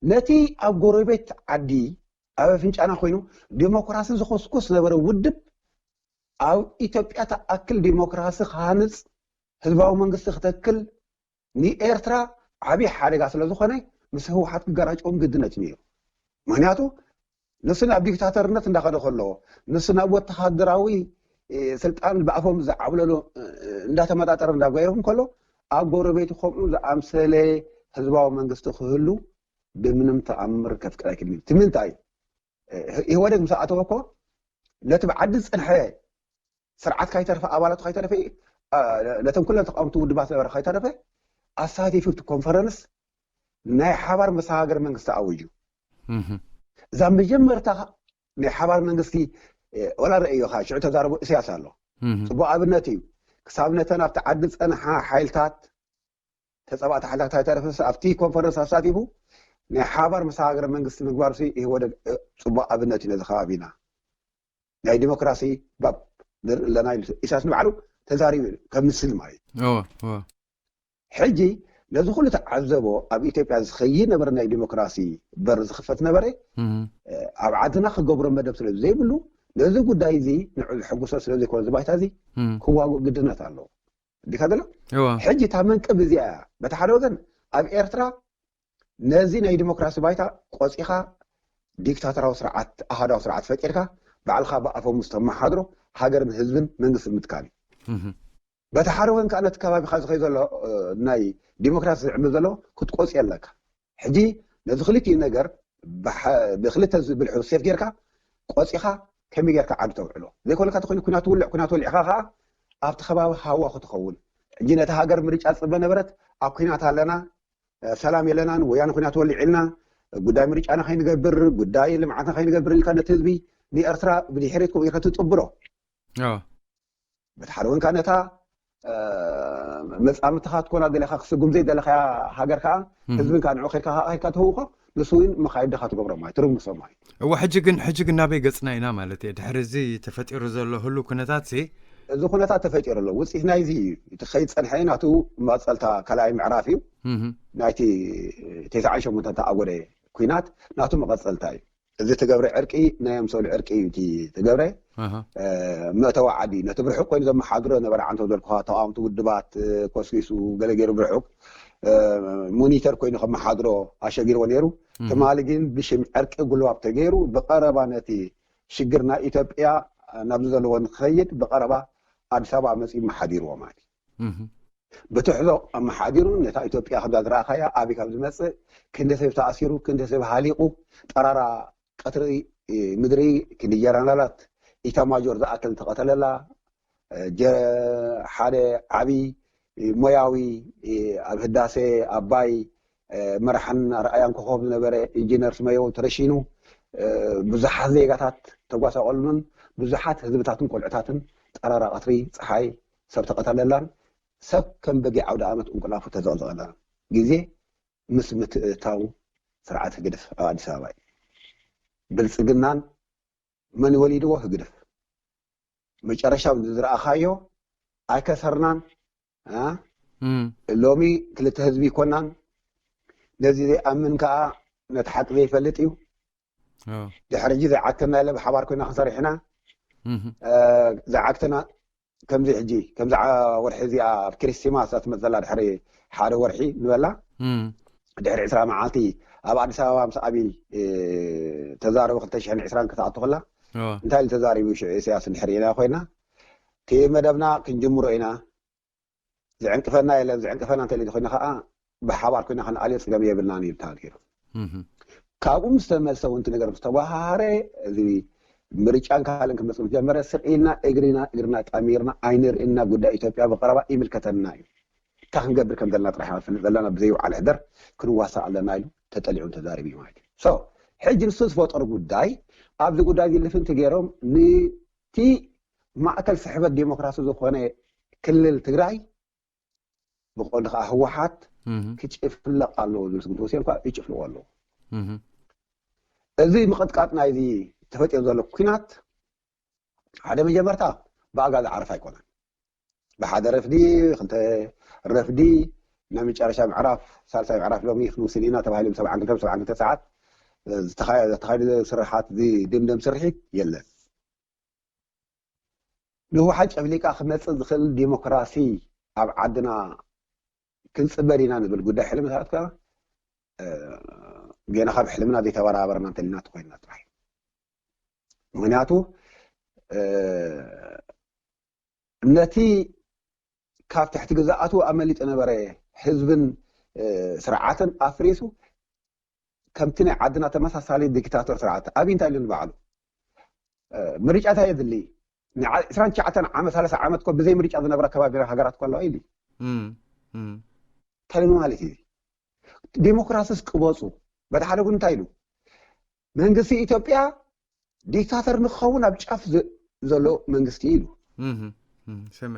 ነቲ ኣብ ጎረቤት ዓዲ ኣብ ኣፍንጫና ኮይኑ ዲሞክራሲ ዝኮስኮስ ነበረ ውድብ ኣብ ኢትዮጵያ ተኣክል ዲሞክራሲ ክሃንፅ ህዝባዊ መንግስቲ ክተክል ንኤርትራ ዓብዪ ሓደጋ ስለ ዝኾነ ምስ ህወሓት ክገራጨዎም ግድነት እዩ ነይሩ ምክንያቱ ንሱ ናብ ዲክታተርነት እንዳኸደ ከሎ ንሱ ናብ ወተሃደራዊ ስልጣን ብኣፎም ዝዓብለሉ እንዳተመጣጠረ እንዳጓየኹም ከሎ ኣብ ጎረቤቱ ከምኡ ዝኣምሰለ ህዝባዊ መንግስቲ ክህሉ ብምንም ተኣምር ከፍቅድ ኣይክልም እዩ። እቲ ምንታይ ኢህወደግ ምስ ኣተወ እኮ ነቲ ብዓዲ ዝፀንሐ ስርዓት ካይተረፈ ኣባላቱ ካይተረፈ ነቶም ኩለን ተቃወምቲ ውድባት ነበረ ካይተረፈ ኣሳቲፉ እቲ ኮንፈረንስ ናይ ሓባር መሰጋገሪ መንግስቲ ኣውጁ። እዛ መጀመርታ ናይ ሓባር መንግስቲ ወላ ረእዮኻ ሽዑ ተዛረቡ እሰያስ ኣሎ። ጽቡቅ ኣብነት እዩ። ክሳብ ነተን ኣብቲ ዓዲ ዝጸንሓ ሓይልታት ተጸባእቲ ሓይልታት ኣይተረፈስ ኣብቲ ኮንፈረንስ ኣሳቲፉ ናይ ሓባር መሰጋገሪ መንግስቲ ምግባር ሲ ይህወደግ ጽቡቅ ኣብነት እዩ ነዚ ከባቢና ናይ ዲሞክራሲ ባብ ንርኢ ኣለና ኢሉ ኢሳያስ ንባዕሉ ተዛሪቡ እዩ ከም ምስል ማለት እዩ። ሕጂ ነዚ ኩሉ ተዓዘቦ ኣብ ኢትዮጵያ ዝኸይድ ነበረ ናይ ዲሞክራሲ በር ዝኽፈት ነበረ። ኣብ ዓድና ክገብሮ መደብ ስለ ዘይብሉ ነዚ ጉዳይ እዚ ንዑ ዝሕጉሶ ስለ ዘይኮነ እዚ ባይታ እዚ ክዋግእ ግድነት ኣለዎ። ዲካ ዘሎ ሕጂ እታ መንቅብ እዚኣ እያ። በቲ ሓደ ወገን ኣብ ኤርትራ ነዚ ናይ ዲሞክራሲ ባይታ ቆፂኻ ዲክታተራዊ ስርዓት ኣሃዳዊ ስርዓት ፈጢርካ ባዕልካ ብኣፈሙዝ ተመሓድሮ ሃገርን ህዝብን መንግስቲ ምትካል እዩ። በቲ ሓደ ወገን ከዓ ነቲ ከባቢካ ዝኸይ ዘሎ ናይ ዲሞክራሲ ዝዕምል ዘሎ ክትቆፂ ኣለካ። ሕጂ ነዚ ክልቲኡ ነገር ብክልተ ዝብልሑ ሴፍ ጌርካ ቆፂኻ ከመይ ጌርካ ዓዲ ተውዕሎ ዘይኮነካ ተኮይኑ ኩናት ውልዕ ኩናት ወሊዕካ ከዓ ኣብቲ ከባቢ ሃዋ ክትኸውን። ሕጂ ነቲ ሃገር ምርጫ ዝፅበ ነበረት ኣብ ኩናት ኣለና፣ ሰላም የለናን፣ ወያነ ኩናት ወሊዕ ኢልና ጉዳይ ምርጫና ከይንገብር ጉዳይ ልምዓትና ከይንገብር ኢልካ ነቲ ህዝቢ ንኤርትራ ብድሕሪት ከምኡ ጌርካ ትፅብሮ። በቲ ሓደ ወንካ ነታ መጻምድትኻ ትኮና ደለኻ ክስጉም ዘይደለኻያ ሃገር ከዓ ህዝብን ከዓ ንዑ ከድካ ከዓ ከድካ ትህውኾ ንሱ እውን መኻይድኻ ትገብሮ ማለት ትርምሶ ማለት እዋ ሕጂ ግን ሕጂ ግን ናበይ ገጽና ኢና ማለት እየ ድሕሪ እዚ ተፈጢሩ ዘሎ ህሉ ኩነታት ሲ እዚ ኩነታት ተፈጢሩ ኣሎ ውፅኢት ናይዚ እዩ እቲ ከይድ ፀንሐ ናቱ መቐፀልታ ካልኣይ ምዕራፍ እዩ ናይቲ ተስዓን ሸሞንተን ተኣጎደ ኩናት ናቱ መቐፀልታ እዩ እዚ ትገብረ ዕርቂ ናይ ኣምሰሉ ዕርቂ እዩ እቲ ትገብረ መእተዊ ዓዲ ነቲ ብርሑቅ ኮይኑ ዘመሓድሮ ነበረ ዓንቶ ዘልኩኻ ተቃወምቲ ውድባት ኮስኪሱ ገለ ገይሩ ብርሑቅ ሞኒተር ኮይኑ ከመሓድሮ ኣሸጊርዎ ነይሩ ትማሊ ግን ብሽም ዕርቂ ጉልባብ ተገይሩ ብቀረባ ነቲ ሽግር ናይ ኢትዮጵያ ናብዚ ዘለዎ ንክኸይድ ብቀረባ ኣዲስ ኣበባ መፂኡ መሓዲርዎ ማለት እዩ ብትሕዞ ኣመሓዲሩ ነታ ኢትዮጵያ ከምዛ ዝረኣኻያ ኣበይ ካብ ዝመፅእ ክንደ ሰብ ተኣሲሩ ክንደ ሰብ ሃሊቑ ጠራራ ቀትሪ ምድሪ ክንዲ ጀነራላት ኢታማጆር ዝኣክል ተቐተለላ ሓደ ዓብዪ ሞያዊ ኣብ ህዳሴ ኣባይ መራሕን ኣርኣያን ኮኾብ ዝነበረ ኢንጂነር ስመየው ተረሺኑ ብዙሓት ዜጋታት ተጓሳቆሉን ብዙሓት ህዝብታትን ቆልዕታትን ጠራራ ቀትሪ ፀሓይ ሰብ ተቐተለላን ሰብ ከም በጊዕ ዓውደ ዓመት እንቁላፉ ተዘቕዘቐላ ግዜ ምስ ምትእታው ስርዓት ህግደፍ ኣብ ኣዲስ ኣበባ እዩ። ብልፅግናን መን ወሊድዎ ህግደፍ መጨረሻ ዝረኣኻዮ ኣይከሰርናን ሎሚ ክልተ ህዝቢ ይኮናን ነዚ ዘይኣምን ከዓ ነቲ ሓቂ ዘይፈልጥ እዩ ድሕሪ ሕጂ ዘይዓግተና የለ ብሓባር ኮይና ክንሰርሕ ኢና ዘይዓግተና ከምዚ ሕጂ ከምዚ ወርሒ እዚኣ ኣብ ክሪስቲማስ እትመፅእ ዘላ ድሕሪ ሓደ ወርሒ ንበላ ድሕሪ ዕስራ መዓልቲ ኣብ ኣዲስ ኣበባ ምስ ኣብይ ተዛረቡ ክልተ ሽሕን ዕስራን ክትኣቱ ከላ እንታይ ኢሉ ተዛሪቡ ሽዑ ኢሳያስ እንድሕር ኢና ኮይና እቲ መደብና ክንጅምሮ ኢና ዝዕንቅፈና የለን ዝዕንቅፈና እንተ ኮይና ከዓ ብሓባር ኮይና ክንኣልዮ ፀገም የብልናን እዩ ተሃልኪሉ ካብኡ ምስ ተመልሰ እውን ነገር ምስ ተባሃረ እዚ ምርጫን ካልእን ክመፅእ ምስ ጀመረ ስቕ ኢልና እግሪና እግርና ጠሚርና ኣይንርእና ጉዳይ ኢትዮጵያ ብቀረባ ይምልከተና እዩ እንታይ ክንገብር ከም ዘለና ጥራሕ ኢና ንፈልጥ ዘለና ብዘይውዓል ሕደር ክንዋሳእ ኣለና ኢሉ ተጠሊዑ ተዛሪቡ እዩ ማለት እዩ ሕጂ ንሱ ዝፈጠሩ ጉዳይ ኣብዚ ጉዳይ እዚ ልፍንቲ ገይሮም ንቲ ማእከል ስሕበት ዴሞክራሲ ዝኾነ ክልል ትግራይ ብቀንዱ ከዓ ህወሓት ክጭፍለቕ ኣለዎ ዝብል ስጉምቲ ወሲዶም ከዓ ይጭፍልቑ ኣለዉ። እዚ ምቕጥቃጥ ናይዚ ተፈጢሩ ዘሎ ኲናት ሓደ መጀመርታ ብኣጋ ዝዓርፍ ኣይኮነን። ብሓደ ረፍዲ፣ ክልተ ረፍዲ፣ ናይ መጨረሻ ምዕራፍ፣ ሳልሳይ ምዕራፍ ሎሚ ክንውስን ኢና ተባሂሉ ብ ሰብዓን ክልተን ብ ሰብዓን ክልተን ሰዓት ዝተኻየደ ስርሓት ዝድምደም ስርሒት የለን። ንህወሓት ጨፍሊቃ ክመፅእ ዝኽእል ዲሞክራሲ ኣብ ዓድና ክንፅበ ዲና ንብል ጉዳይ ሕልምታት ከዓ ገና ካብ ሕልምና ዘይተበራበርና እንተሊና ተኮይንና ጥራሕ እዩ ምክንያቱ ነቲ ካብ ትሕቲ ግዛኣቱ ኣመሊጡ ነበረ ህዝብን ስርዓትን ኣፍሪሱ ከምቲ ናይ ዓድና ተመሳሳሊ ዲክታቶር ስርዓት ኣብይ እንታይ ኢሉ ንባዕሉ ምርጫ እንታይ የድሊ ዕስራን ትሽዓተን ዓመት ሰላሳ ዓመት ኮ ብዘይ ምርጫ ዝነብራ ከባቢ ሃገራት ኮ ኣለዋ ኢሉ እንታይ ኢሉ ማለት እዩ ዴሞክራሲስ ቅበፁ። በቲ ሓደ ጎኒ እንታይ ኢሉ? መንግስቲ ኢትዮጵያ ዲክታተር ንክኸውን ኣብ ጫፍ ዘሎ መንግስቲ ኢሉ፣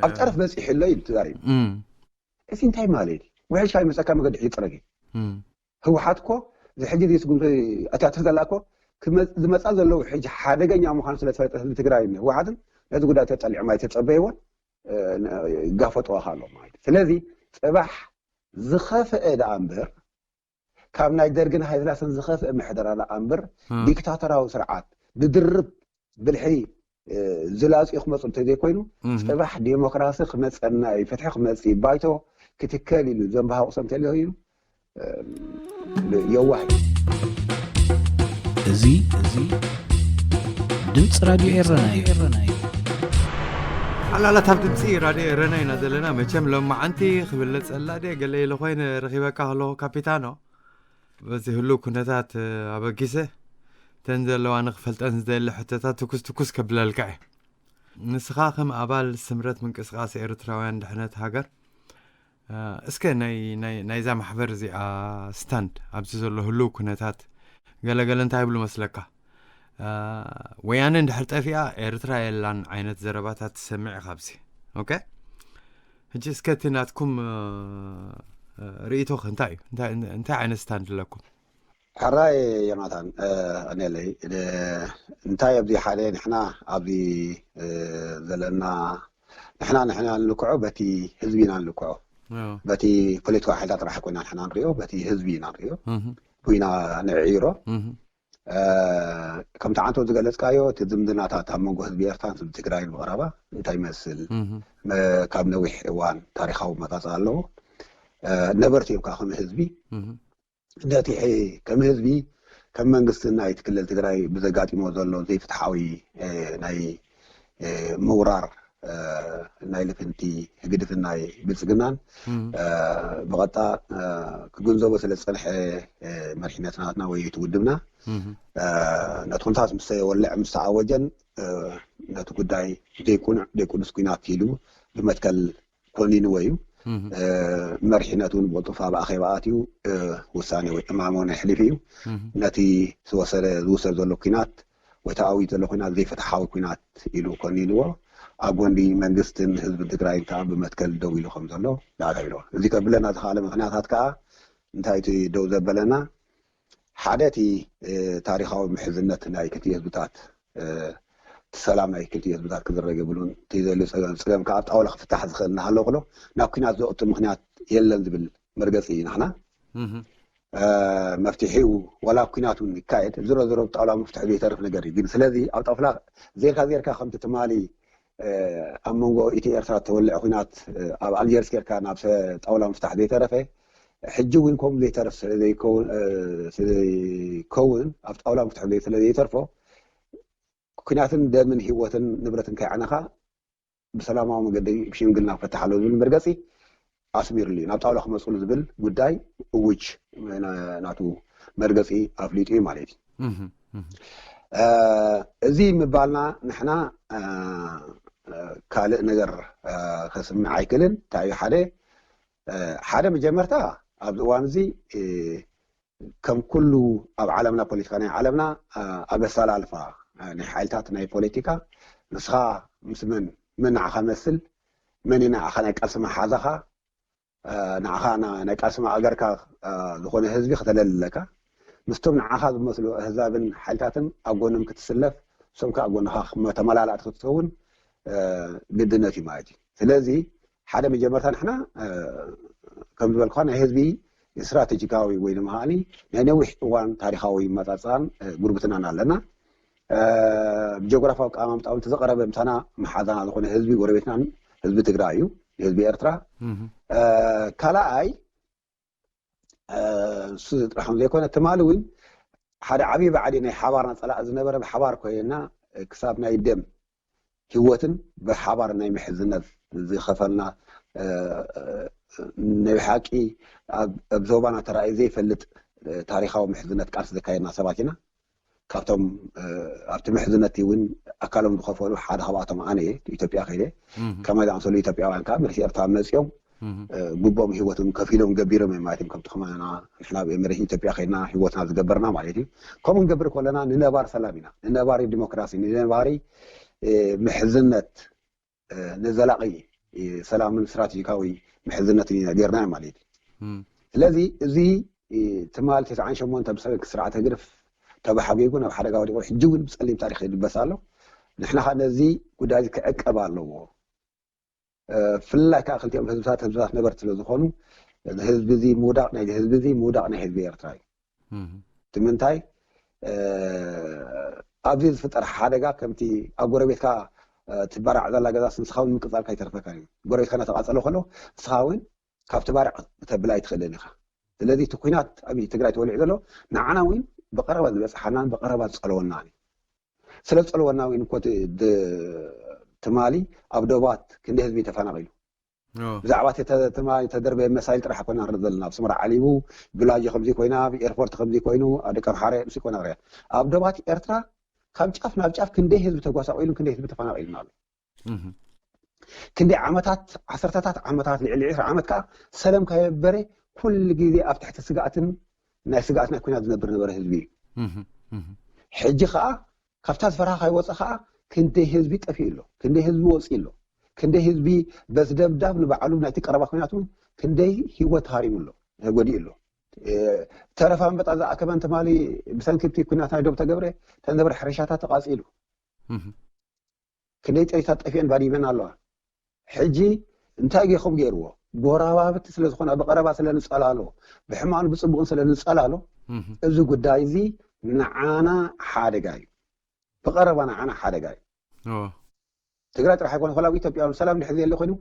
ኣብ ጠረፍ በፂሑ ኣሎ ኢሉ ተዛሪቡ። እዚ እንታይ ማለት እዩ? ውሕጅ ካብ ይመፀካ መገዲ ይፅረግ እዩ። ህወሓት እኮ ዝሕጂ ዘይስጉምቲ ኣታትር ዘላ እኮ ዝመፃ ዘለዉ ሕጂ ሓደገኛ ምዃኑ ስለዝፈለጠ ህዝቢ ትግራይ ህወሓትን ነዚ ጉዳይ ተጠሊዖም ኣይተፀበይዎን፣ ይጋፈጥዋ ኣሎ ማለት እዩ። ስለዚ ፅባሕ ዝኸፍአ ደኣ እምበር ካብ ናይ ደርግን ሃይለስላሰን ዝኸፍአ ምሕደራ ደኣ እምበር ዲክታተራዊ ስርዓት ብድርብ ብልሒ ዝላፅኡ ክመፁ እንተዘይኮይኑ ፅባሕ ዴሞክራሲ ክመፀና እዩ፣ ፍትሒ ክመፅእ እዩ፣ ባይቶ ክትከል ኢሉ ዘንባሃቁ ሰብ እንተልዮ እዩ የዋህ እዩ። እዚ እዚ ድምፂ ራድዮ ኤረና እዩ። ሓላላት ኣብ ድምፂ ራድዮ ኤረና ኢና ዘለና። መቸም ሎማዓንቲ ክብለፀላ ድየ ገለ ኢለ ኮይነ ረኺበካ ከለኹ ካፒታኖ፣ በዚ ህሉው ኩነታት ኣበጊሰ እተን ዘለዋ ንክፈልጠን ዝደሊ ሕቶታት ትኩስ ትኩስ ከብለልካ እየ። ንስኻ ከም ኣባል ስምረት ምንቅስቃስ ኤርትራውያን ድሕነት ሃገር፣ እስከ ናይዛ ማሕበር እዚኣ ስታንድ ኣብዚ ዘሎ ህሉው ኩነታት ገለገለ እንታይ ይብሉ መስለካ? ወያነ እንድሕር ጠፊኣ ኤርትራ የላን ዓይነት ዘረባታት ትሰምዕ ኢኻ ኣብዚ። ኦኬ፣ ሕጂ እስከ እቲ ናትኩም ርእይቶኽ እንታይ እዩ? እንታይ ዓይነት ስታንድ ኣለኩም? ሕራይ ዮናታን፣ ቀኒለይ። እንታይ ኣብዚ ሓደ ንሕና ኣብዚ ዘለና ንሕና ንሕና ንልክዖ በቲ ህዝቢ ኢና ንልክዖ። በቲ ፖለቲካዊ ሓይልታት ጥራሕ ኮይና ንሕና ንሪኦ፣ በቲ ህዝቢ ኢና ንሪኦ። ኢና ንዕይሮ። ከምቲ ዓንቶ ዝገለፅካዮ እቲ ዝምድናታት ኣብ መንጎ ህዝቢ ኤርትራን ህዝቢ ትግራይን ብቐረባ እንታይ ይመስል? ካብ ነዊሕ እዋን ታሪካዊ መፃፅኣ ኣለዎ። ነበርቲ እዮም ከዓ ከም ህዝቢ ነቲ ከም ህዝቢ ከም መንግስቲ ናይቲ ክልል ትግራይ ብዘጋጢሞ ዘሎ ዘይፍትሓዊ ናይ ምውራር ናይ ልፍንቲ ህግድፍን ናይ ብልፅግናን ብቐጥታ ክግንዘቦ ስለ ዝፀንሐ መሪሕነት ናትና ወይ እቲ ውድብና ነቲ ኩነታት ምስ ወልዕ ምስ ተኣወጀን ነቲ ጉዳይ ዘይቁኑዕ ዘይቅዱስ ኩናት ኢሉ ብመትከል ኮኒንዎ እዩ። መሪሕነት እውን ብቕልጡፍ ኣብ ኣኼባ ኣትዩ ውሳኔ ወይ እማመ እውን ኣሕሊፉ እዩ። ነቲ ዝወሰደ ዝውሰድ ዘሎ ኩናት ወይ ተኣዊጅ ዘሎ ኩናት ዘይፍትሓዊ ኩናት ኢሉ ኮኒንዎ። ኣብ ጎንዲ መንግስትን ህዝብን ትግራይን ከዓ ብመትከል ደው ኢሉ ከም ዘሎ ዳዕዳ ኢልዎ። እዚ ከብለና ዝኸኣለ ምክንያታት ከዓ እንታይ እቲ ደው ዘበለና ሓደ እቲ ታሪካዊ ምሕዝነት ናይ ክልቲኡ ህዝብታት እቲ ሰላም ናይ ክልቲኡ ህዝብታት ክዝረግ የብሉን። እቲ ዘልዩ ፀገም ከዓ ኣብ ጣውላ ክፍታሕ ዝኽእል እናሃለወ ክሎ ናብ ኩናት ዘእቱ ምክንያት የለን ዝብል መርገፂ እዩ ናህና። መፍትሒኡ ዋላ ኩናት እውን ይካየድ ዝሮ ዝሮ ብጣውላ መፍትሒ ዘይተርፍ ነገር እዩ። ግን ስለዚ ኣብ ጣውላ ዜርካ ዜርካ ከምቲ ትማሊ ኣብ መንጎ ኢትዮ ኤርትራ ተወልዐ ኩናት ኣብ ኣልጀርስ ጌርካ ናብ ጣውላ ምፍታሕ ዘይተረፈ ሕጂ እውን ከምኡ ዘይተርፍ ስለዘይከውን ኣብ ጣውላ ምፍታሕ ስለዘይተርፎ ኩናትን ደምን ህይወትን ንብረትን ከይዓነኻ ብሰላማዊ መገዲ ብሽምግልና ክፈታሕ ኣለዎ ዝብል መርገፂ ኣስሚርሉ እዩ። ናብ ጣውላ ክመፅሉ ዝብል ጉዳይ እውጅ ናቱ መርገፂ ኣፍሊጡ እዩ ማለት እዩ። እዚ ምባልና ንሕና ካልእ ነገር ከስምዕ ኣይክልን። እንታይ እዩ ሓደ ሓደ መጀመርታ ኣብዚ እዋን እዚ ከም ኩሉ ኣብ ዓለምና ፖለቲካ ናይ ዓለምና ኣብ ኣሰላልፋ ናይ ሓይልታት ናይ ፖለቲካ ንስኻ ምስ መን መን ንዓኻ መስል መን ንዓኻ ናይ ቃልሲ መሓዛኻ ንዓኻ ናይ ቃልሲ ማእገርካ ዝኾነ ህዝቢ ከተለሊ ኣለካ። ምስቶም ንዓኻ ዝመስሉ ኣህዛብን ሓይልታትን ኣብ ጎኖም ክትስለፍ እሶም ከዓ ጎንኻ ተመላላእቲ ክትከውን ግድነት እዩ ማለት እዩ። ስለዚ ሓደ መጀመርታ ንሕና ከም ዝበልኳ ናይ ህዝቢ ስትራቴጂካዊ ወይ ድማ ናይ ነዊሕ እዋን ታሪካዊ መፃፅኣን ጉርብትናን ኣለና። ብጂኦግራፊያዊ ኣቀማምጣ እውን ተዘቐረበ ምሳና መሓዛና ዝኾነ ህዝቢ ጎረቤትናን ህዝቢ ትግራይ እዩ፣ ህዝቢ ኤርትራ። ካልኣይ እሱ ጥራሕ ዘይኮነ ትማሊ እውን ሓደ ዓብዪ ባዕዲ ናይ ሓባርና ፀላእ ዝነበረ ብሓባር ኮይና ክሳብ ናይ ደም ህይወትን ብሓባር ናይ ምሕዝነት ዝኸፈልና ናይ ሓቂ ኣብ ዞባና ተራእዩ ዘይፈልጥ ታሪካዊ ምሕዝነት ቃልሲ ዘካየድና ሰባት ኢና። ካብቶም ኣብቲ ምሕዝነት እውን ኣካሎም ዝኸፈሉ ሓደ ካብኣቶም ኣነ እየ። ኢትዮጵያ ከይደ ከማይ ዝኣመሰሉ ኢትዮጵያውያን ከዓ መለስ ኤርትራ መፅኦም ግቦም ህይወቶም ከፊሎም ገቢሮም እዮም ማለት እዮም። ከምቲ ከማና ንሕና ኣብ ኤምሬት ኢትዮጵያ ከይድና ህይወትና ዝገበርና ማለት እዩ። ከምኡ ንገብር ከለና ንነባር ሰላም ኢና፣ ንነባሪ ዲሞክራሲ፣ ንነባሪ ምሕዝነት፣ ንዘላቒ ሰላምን ስትራቴጂካዊ ምሕዝነትን ኢና ገይርና ማለት እዩ። ስለዚ እዚ ትማል ተስዓን ሸሞንተ ብሰበክ ስርዓት ህግደፍ ተባሓጒጉ ናብ ሓደጋ ወዲቑ ሕጂ እውን ብፀሊም ታሪክ ይድበስ ኣሎ። ንሕና ከዓ ነዚ ጉዳይ እዚ ክዕቀብ ኣለዎ። ብፍላይ ከዓ ክልቲኦም ህዝብታት ህዝብታት ነበርቲ ስለ ዝኾኑ ህዝቢ እዚ ምውዳቕ ናይ ህዝቢ እዚ ምውዳቕ ናይ ህዝቢ ኤርትራ እዩ። እቲ ምንታይ ኣብዚ ዝፍጠር ሓደጋ ከምቲ ኣብ ጎረቤትካ ትባራዕ ዘላ ገዛ ንስኻ እውን ምቅፃልካ ይተርፈካ እዩ። ጎረቤትካ እናተቃፀለ ከሎ ንስኻ እውን ካብቲ ባርዕ ክተብል ኣይትኽእልን ኢኻ። ስለዚ እቲ ኩናት ኣብ ትግራይ ተወሊዑ ዘሎ ንዓና እውን ብቀረባ ዝበፅሓናን ብቀረባ ዝፀለወናን እዩ። ስለ ዝፀለወና እውን እኮ ትማሊ ኣብ ዶባት ክንደይ ህዝቢ ተፈናቒሉ ብዛዕባ ትማሊ ተደርበ መሳይል ጥራሕ ኮና ንርኢ ዘለና። ኣብ ስመራ ዓሊቡ ብላጆ ከምዚ ኮይና፣ ኣብ ኤርፖርት ከምዚ ኮይኑ፣ ኣብ ደቀምሓረ ምስ ኮና ንሪኣ። ኣብ ዶባት ኤርትራ ካብ ጫፍ ናብ ጫፍ ክንደይ ህዝቢ ተጓሳቂሉ፣ ክንደይ ህዝቢ ተፈናቂልና ኣሎ። ክንደይ ዓመታት፣ ዓሰርተታት ዓመታት፣ ልዕሊ ዕስራ ዓመት ከዓ ሰለም ከየበረ ኩሉ ግዜ ኣብ ትሕቲ ስጋኣትን ናይ ስጋኣት ናይ ኩናት ዝነብር ነበረ ህዝቢ እዩ። ሕጂ ከዓ ካብታ ዝፈርሃ ከይወፀ ከዓ ክንደይ ህዝቢ ጠፊኡ ኣሎ፣ ክንደይ ህዝቢ ወፂኡ ኣሎ፣ ክንደይ ህዝቢ በዚ ደብዳብ ንባዕሉ ናይቲ ቀረባ ኩናት እውን ክንደይ ህይወት ሃሪሙ ኣሎ፣ ተጎዲኡ ኣሎ። ተረፍ ኣንበጣ ዝኣከበን ትማሊ ብሰንኪ እቲ ኩናት ናይ ዶብ ተገብረ ተነበረ ሕርሻታት ተቃፂሉ ክንደይ ጥሪታት ጠፊአን ባዲመን ኣለዋ። ሕጂ እንታይ ጌኹም ገይርዎ? ጎረባብቲ ስለ ዝኾና ብቀረባ ስለ ንጸላሎ ብሕማኑ ብጽቡቕን ስለ ንጸላሎ እዚ ጉዳይ እዚ ንዓና ሓደጋ እዩ። ብቐረባ ንዓና ሓደጋ እዩ። ትግራይ ጥራሕ ኣይኮነ ኮላ ኢትዮጵያ እውን ሰላም ድሕር ዘየለ ኮይኑ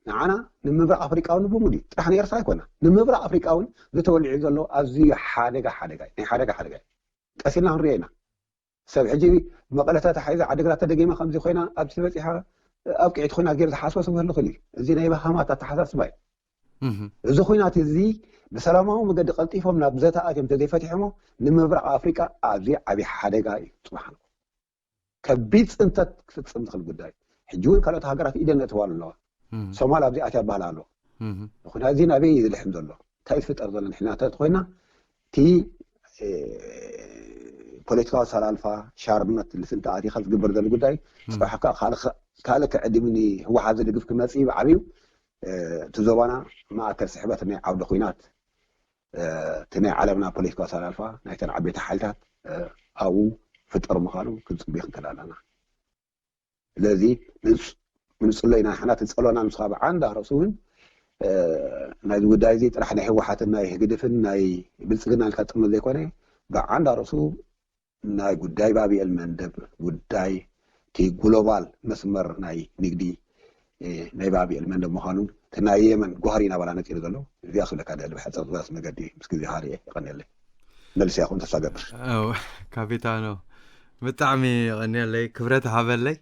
ንዓና ንምብራቕ ኣፍሪቃ እውን ብሙሉ ጥራሕ ንኤርትራ ኣይኮና ንምብራቕ ኣፍሪቃ እውን ዝተወልዑ ዘሎ ኣዝዩ ሓደጋ ሓደጋ እዩ። ናይ ሓደጋ ሓደጋ እዩ። ቀሲልና ክንሪኦ ኢና። ሰብ ሕጂ መቐለ ተታሒዛ ዓዲግራት ተደጊማ ከምዚ ኮይና ኣብዚ በፂሓ ኣብቂዒት ኮይና ገይሩ ዝሓስቦ ሰብ ክህሉ ክእል እዩ። እዚ ናይ በሃማት ኣተሓሳስባ እዩ። እዚ ኩናት እዚ ብሰላማዊ መገዲ ቀልጢፎም ናብ ዘተ ኣትዮም እንተዘይፈቲሖሞ ንምብራቕ ኣፍሪቃ ኣብዚ ዓብዪ ሓደጋ እዩ። ፅባሕ ንግሆ ከቢድ ፅንተት ክፍፅም ዝኽእል ጉዳይ እዩ። ሕጂ እውን ካልኦት ሃገራት ኢደን ነእትዋሉ ኣለዋ። ሶማል ኣብዚ ኣትያ ይበሃል ኣሎ። ኩናት እዚ ናበይ እዩ ዝልሕም ዘሎ? እንታይ ዝፍጠር ዘሎ? ንሕና እንተኾይና እቲ ፖለቲካዊ ኣሰላልፋ ሻርነት ልስንተ ኣቲኻ ዝግበር ዘሎ ጉዳይ ፅባሕ ከዓ ካልእ ክዕድም ንህወሓት ዝድግፍ ክመፅእ ብዓብዩ እቲ ዞባና ማእከል ስሕበት ናይ ዓውዲ ኩናት እቲ ናይ ዓለምና ፖለቲካዊ ኣሰላልፋ ናይተን ዓበይቲ ሓይልታት ኣብኡ ፍጠር ምዃኑ ክንፅበዮ ክንክእል ኣለና። ስለዚ ምንፅሎ ኢና ንሕና ትፀሎና ንስኻ ብዓንዳ ርእሱ እውን ናይዚ ጉዳይ እዚ ጥራሕ ናይ ህወሓትን ናይ ህግድፍን ናይ ብልፅግና ኢልካ ጥምር ዘይኮነ ብዓንዳ ርእሱ ናይ ጉዳይ ባብኤል መንደብ ጉዳይ እቲ ግሎባል መስመር ናይ ንግዲ ናይ ባብኤል መንደብ ምዃኑ እቲ ናይ የመን ጓህሪ ናባላ ነፂሩ ዘሎ እዚኣ ክብለካ ደሊ ብሓፀር ዝበስ መገዲ ምስ ግዜ ሃሪኤ ይቐንየለይ መልሲ ያኹም ተስፋ ገብር። ካፒታኖ ብጣዕሚ ይቐንየለይ፣ ክብረት ሃበለይ።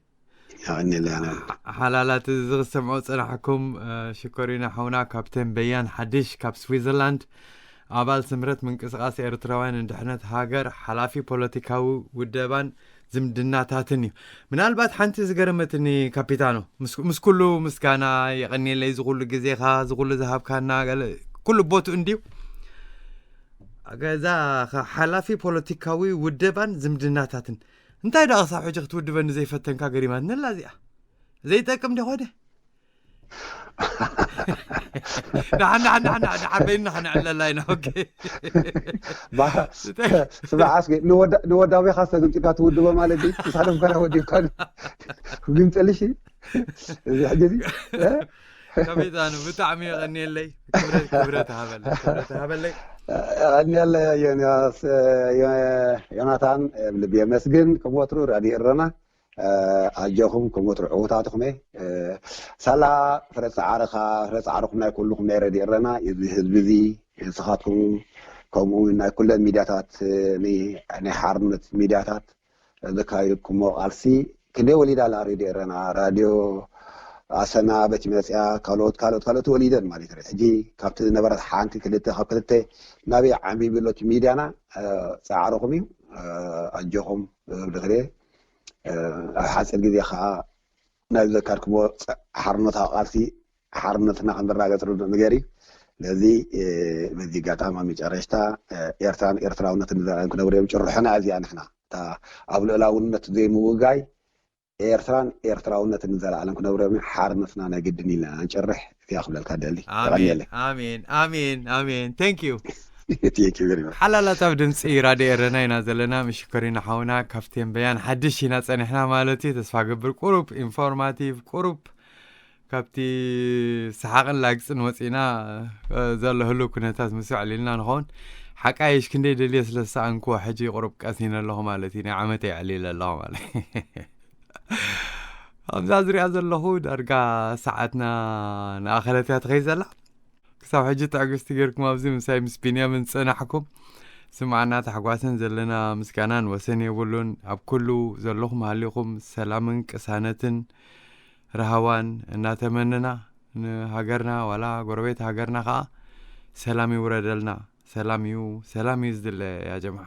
ይቐንየለይ ኣነ። ሓላላት እዚ ክሰምዖ ዝጸናሕኩም ሽኮሪና ሓውና ካፕቴን በያን ሓድሽ ካብ ስዊዘርላንድ ኣባል ስምረት ምንቅስቃስ ኤርትራውያን ንድሕነት ሃገር ሓላፊ ፖለቲካዊ ውደባን ዝምድናታትን እዩ። ምናልባት ሓንቲ ዝገረመትኒ ካፒታኖ ምስ ኩሉ ምስጋና የቐንየለይ ዝኩሉ ግዜኻ ዝኩሉ ዝሃብካና ኩሉ ቦትኡ እንድዩ ገዛ ሓላፊ ፖለቲካዊ ውደባን ዝምድናታትን እንታይ ደኣ ክሳብ ሕጂ ክትውድበኒ ዘይፈተንካ ገሪማትኒ ኣላ እዚኣ ዘይጠቅም ዲ ኾነ ደሓን ደሓን ደሓን ደሓን በይንና ከነዕለላ ኢና። ኦኬ ስማዕ እስኪ ንወዳቤኻ ዝተግምጢካ ትውድቦ ማለት እዩ። ምሳዶም ከና ወዲብካ ግምጥልሽ እዚ ሕጂ እዚ ከመይታኑ ብጣዕሚ የቐንየለይ። ክብረት ክብረት ሃበለይ ክብረት ሃበለይ። ቀንያለ ዮናስ ዮናታን ብልቢ የመስግን። ከም ወትሩ ራድዮ እረና ኣጆኹም ከም ወትሩ ዕውታት ኢኹም። ሳላ ፍረ ፃዕርኻ ፍረ ፃዕርኹም ናይ ኩልኹም ናይ ረድዮ እረና እዚ ህዝቢ እዚ ንስኻትኩም ከምኡ ናይ ኩለን ሚድያታት ናይ ሓርነት ሚድያታት ዘካየድኩሞ ቃልሲ ክንደይ ወሊዳ ኣላ ሬድዮ ኤረና ራድዮ ኣሰና በቲ መፅያ ካልኦት ካልኦት ካልኦት ወሊደን ማለት እዩ። ሕጂ ካብቲ ዝነበረት ሓንቲ ክልተ ካብ ክልተ ናበይ ዓምቢቢ ኣሎ እቲ ሚድያና ፃዕርኹም እዩ። ኣጆኹም ብድክሬ ኣብ ሓፂር ግዜ ከዓ ናይ ዘካድክሞ ሓርነታዊ ቃልሲ ሓርነትና ክንረጋገጽ ርዱእ ነገር እዩ። ስለዚ በዚ ኣጋጣሚ ኣብ መጨረሽታ ኤርትራን ኤርትራውነትን ንዘለኣለም ክነብሩ እዮም ጭርሖና እዚኣ። ንሕና እታ ኣብ ልኡላውነት ዘይምውጋይ ኤርትራን ኤርትራውነትን ንዘለኣለም ክነብሩ እዮም። ሓርነትና ናይ ግድን ኢልና ንጭርሕ። እዚኣ ክብለልካ ደሊ። ኣሜን። ኣሜን። ኣሜን። ኣሜን። Thank you። ሓላላት ኣብ ድምፂ ራድዮ ኤረና ኢና ዘለና። ምሽኮሪና ሓውና ካብቴን በያን ሓድሽ ኢና ፀኒሕና ማለት እዩ። ተስፋ ገብር ቁሩብ ኢንፎርማቲቭ፣ ቁሩብ ካብቲ ሰሓቕን ላግፅን ወፂና ዘሎ ህሉ ኩነታት ምስ ዕሊልና ንኸውን። ሓቃይሽ ክንደይ ደልየ ስለ ዝሰኣንኩዎ ሕጂ ቁሩብ ቀሲነ ኣለኹ ማለት እዩ። ናይ ዓመተይ ዕሊለ ኣለኹ ማለት። ኣብዛ ዝሪኣ ዘለኹ ዳርጋ ሰዓትና ንኣኸለት እያ ትኸይ ዘላ። ክሳብ ሕጂ ትዕግስቲ ጌርኩም ኣብዚ ምሳይ ምስ ቢንያምን ዝጸናሕኩም ስምዓና ታሕጓስን ዘለና ምስጋናን ወሰን የብሉን። ኣብ ኩሉ ዘለኹም ሃሊኹም ሰላምን ቅሳነትን ረሃዋን እናተመነና ንሃገርና ዋላ ጎረቤት ሃገርና ከዓ ሰላም ይውረደልና። ሰላም እዩ፣ ሰላም እዩ ዝድለ ያ ጀምዓ።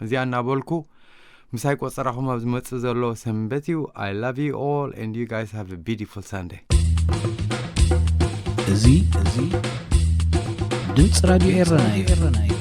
እዚኣ እናበልኩ ምሳይ ቆፀራኹም ኣብ ዝመፅእ ዘሎ ሰንበት እዩ። I love you all and you guys have a beautiful Sunday። እዚ እዚ ድምፂ ራድዮ ኤረና እዩ።